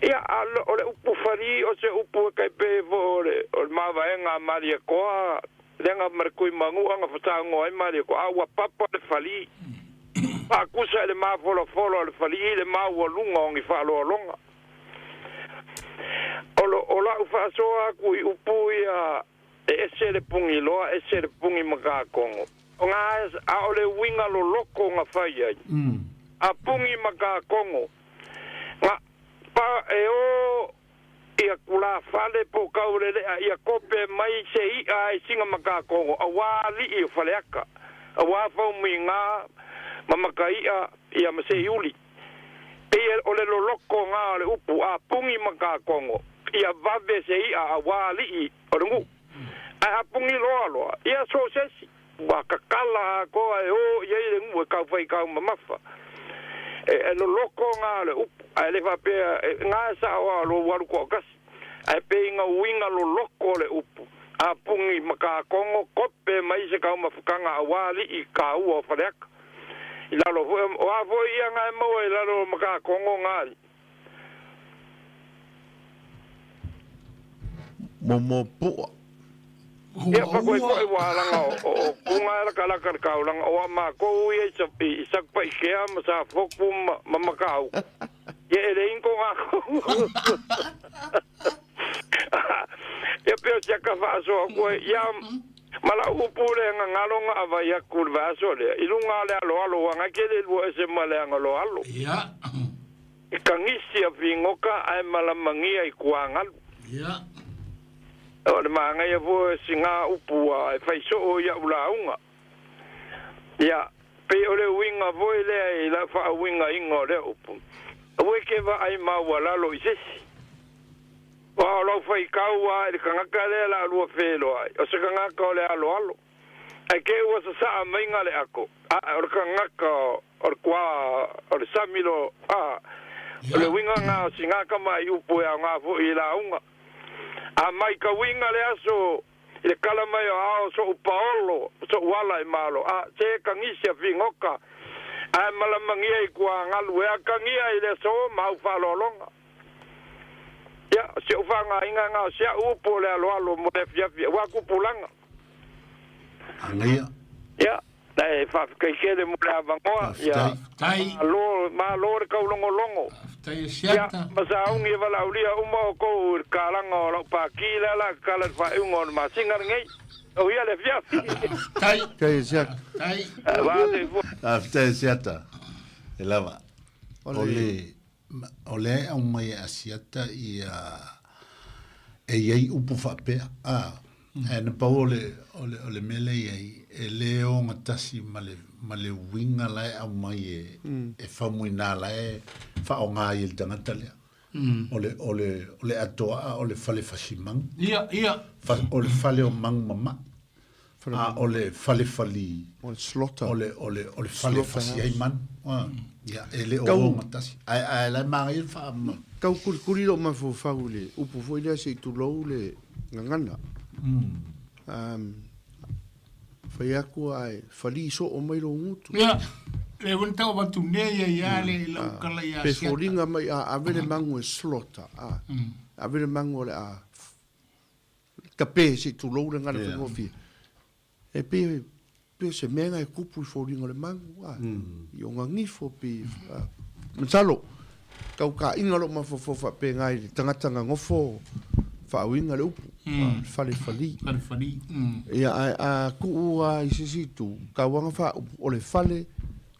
Ia, a o le upu falī o se upu e kai pei foi o le, o le mavaega a Malietoa, leaga ma le kui manuʻa na fasagoa ai Malietoa, a ua papa le falī. Faakusa i le mafolafolo a le falī i le maualuga o ni faaloaloga. O, o lau faasoa aku i upu ia e ese le pugiloa, ese le pugi makakogo. O ngā a o le uiga loloko na fai ai. A pugi makakogo, nga pa e o ia tulafale po o kauleleʻa ia kope mai se iʻa ai siga makakogo auā alii o Faleaka, auā Faumuiga ma Makaiʻa ia ma Seiuli. Pei o le loloko nga o le upu a pugi makakogo ia vave se iʻa auā alii o le nuu. Ae a pugi loa loa, ia so o se isi, ua kakala atoa e o i ai le nuu e taufai taumamafa. E loloko nga o le upu, ae le faapea nga e sao a o lou alu toatasi, ae pei na uiga loloko o le upu a pugi makakogo kope mai se taumafataga auā alii kāua o Faleata. I lalo foi, o a foi ia nga e maua i lalo o makakogo nga alii. Momo pua. Ia fakoekoe ua alaga o kuga e lakalaka le kaulaga o a makou ia i Sakupaikea ma Safoku ma Makauku. Ia e leai ni kogakogo. Ia pei o si aka faasoa aku ai, ia ma lau upu le gagalo na avai aku i le vaiaso lea, i luga o le aloalo ua gake le lua ese ma le agaloalo. I kagisi a figoka ae malamagia i kuagalu. O le manaia foi o siga upu ua e fai soo i a'u lauga. Ia, pei o le uiga foi lea i lau faauigaina o lea upu, aua e te vaai maualalo i se isi. Aua o lau faitau lava i le tagata lea la lua feiloai, o se tagata o le aloalo. Ae te i ua sasaa maiga le ato, a o le tagata o le kua o le sami lo, a o le uiga lena o siga tamai upu e aoga foi i lauga. A maitauina le aso i le kala mai o ao soʻu paolo, soʻu ala e malo, a se kagisi a figoka, ae malamagia i kuagalu e akagia i le aso ma au faaaloaloga. Ia, o si ou faagaina na o si au upu o le aloalo mo le afiafi, aua tupulaga. Agaia. Ia, ae faafetai tele mo le avanoa. Ia, malo, malo le taulogologo. Faafetai e Siata. Ia, ma sauni e valaaulia uma outou i le kalaga o lau pākī lea la kala i le faaiuga o le masina lenei. Au ia le afiafi. Faafetai. Faafetai e Siata. Faafetai. Vaa Faafetai e Siata. E lava. O le O lea e aumai e Asiata ia e i ai upu faapea, a, ae na pau o le, o le, o le mea lea e i ai, e le ogatasi ma le, ma le uiga la e aumai e, e Faumuina la e faaaoga ai e le tagata lea. O le, o le, o le atoa'a o le fale fasimagu. Ia, ia. Fa, o le fale o magu mama'i. A o le fale fali. O le slaughter. O le, o le, o le fale fasi ai manu. Ia, e le o ogatasi. Ae, ae la e manaia le faa... Tau kulikuli lou mafaufau i le upu foi lea se i tulou le gagana. Fai atu ae fali soo mai lou gutu. Ia, le ua tau avatu nei ai ia le lau kala ia Pe foliga mai a ave le magu e slaughter, a ave le magu o le a Tape se i tulou le gana faigofie. E pei, pei o se mea lena e tupu i foliga o le magu, a, i ona gifo pe, a. Masalo, tau taina lou mafaufau faapena i le tagata na nofo faauiga le upu, a, le fale fali. Fale fali, Ia, ae a tuu lava i se isi itu, tau lava na faaupu, o le fale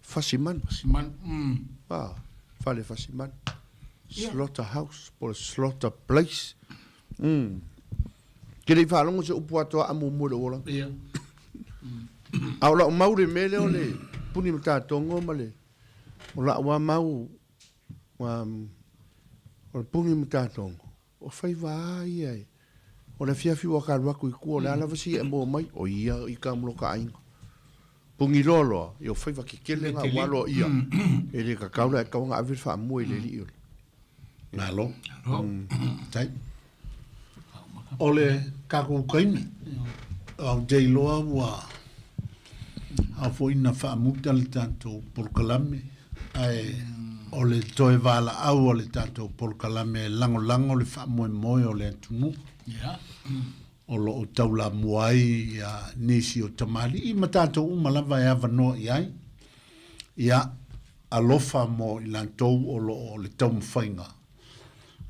fasimanu. Fasimanu, A, fale fasimanu. Slaughter house po o le slaughter place. Umm. Ke le i faalogo se upu atoa a muamua i lou olaga. Ia. A o lau mau le mea lea o le puni matatogo ma le, o lau lava mau, um, o le puni matatogo, o faiva lava ia e, o le afiafi ua ka alu atu i tua, o le a lava si e maua mai, o ia i ka moloka aiga. Puni loa loa, ia o faiva kekele nga ua aloa ia, e le kakau la e tau ona ave le faamua i le alii o le. Malo. Tai. O le tatou taimi, ou te iloa ua ao foi na faamuta le tatou polokalame, ae o le toe valaau a le tatou polokalame e lagolago le faamoemoe o le atunuu. O lo o taulamua ai nisi o tamalii ma tatou uma lava e avanoa i ai. Ia, alofa mo i latou o lo o le taumafaiga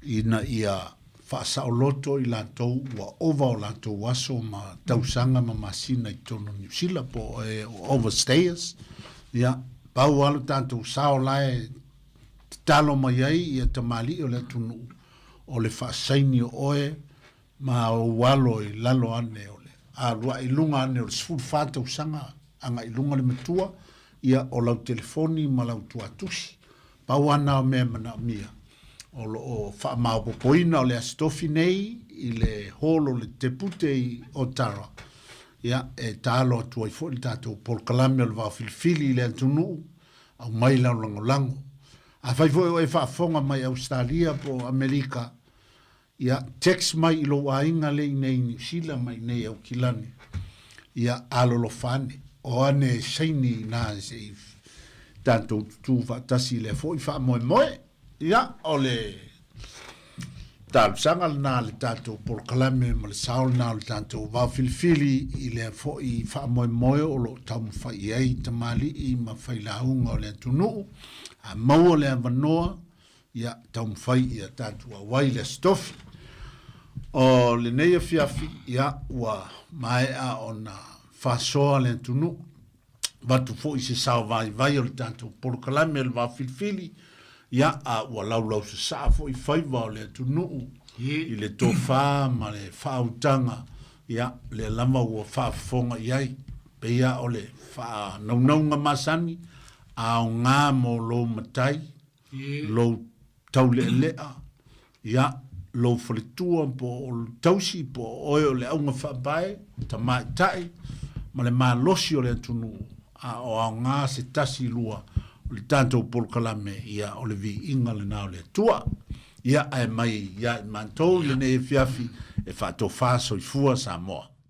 ina ia faasaoloto i latou ua ova o latou aso ma tausaga ma masina i totonu o Niu Sila po o e o overstayers. Ia, pau lava lo tatou sao la e tatalo mai ai ia tamalii o le atunuu o le faasaini o oe Ma ou alo i lalo ane o le alu ae i luga ane o le 14 tausaga agai i luga le matua, ia o lau telefoni ma lau tuatusi. Pau lava na o mea e manaomia. O lo o faamaopopoina o le Aso Tofi nei i le hall o le Tepute i Otara, ia e taalo atu ai foi le tatou polokalame o le Vaofilifili i le atunuu, aumai lau lagolago. Afai foi o e faafofoga mai Ausetalia po o Amerika, Ia, text mai i lou aiga le inei i Niu Sila ma inei i Aukilani. Ia, alolofa ane. O ane e saini inā se i tatou tutū faatasi i lea foi faamoemoe. Ia, o le. Talosaga lena a le tatou polokalame ma le sao lena o le tatou vaofilifili i lea foi faamoemoe o lo o taumafai i ai tamalii ma failauga o le atunuu. A maua le avanoa, ia taumafai ia tatou auai i le Aso Tofi. O lenei afiafi, ia ua maea ona faasoa le atunuu, avatu foi se sao vaivai o le tatou polokalame o le Vaofilifili, ia a ua laulausasaa foi faiva o le atunuu i le tofa ma le faautaga, ia lea lava ua faafofoga i ai. Pei lava o le faanaunauga masani, aoga mo lou matai, lou taulealea, ia, lou faletua po o le tausi po o oe o le auga faapae, tamaitai, ma le malosi o le atunuu, a o aoga se tasi lua o le tatou polokalame, ia, o le viiga lena o le Atua. Ia, ae mai ia i matou i lenei afiafi e faatofa soifua Samoa.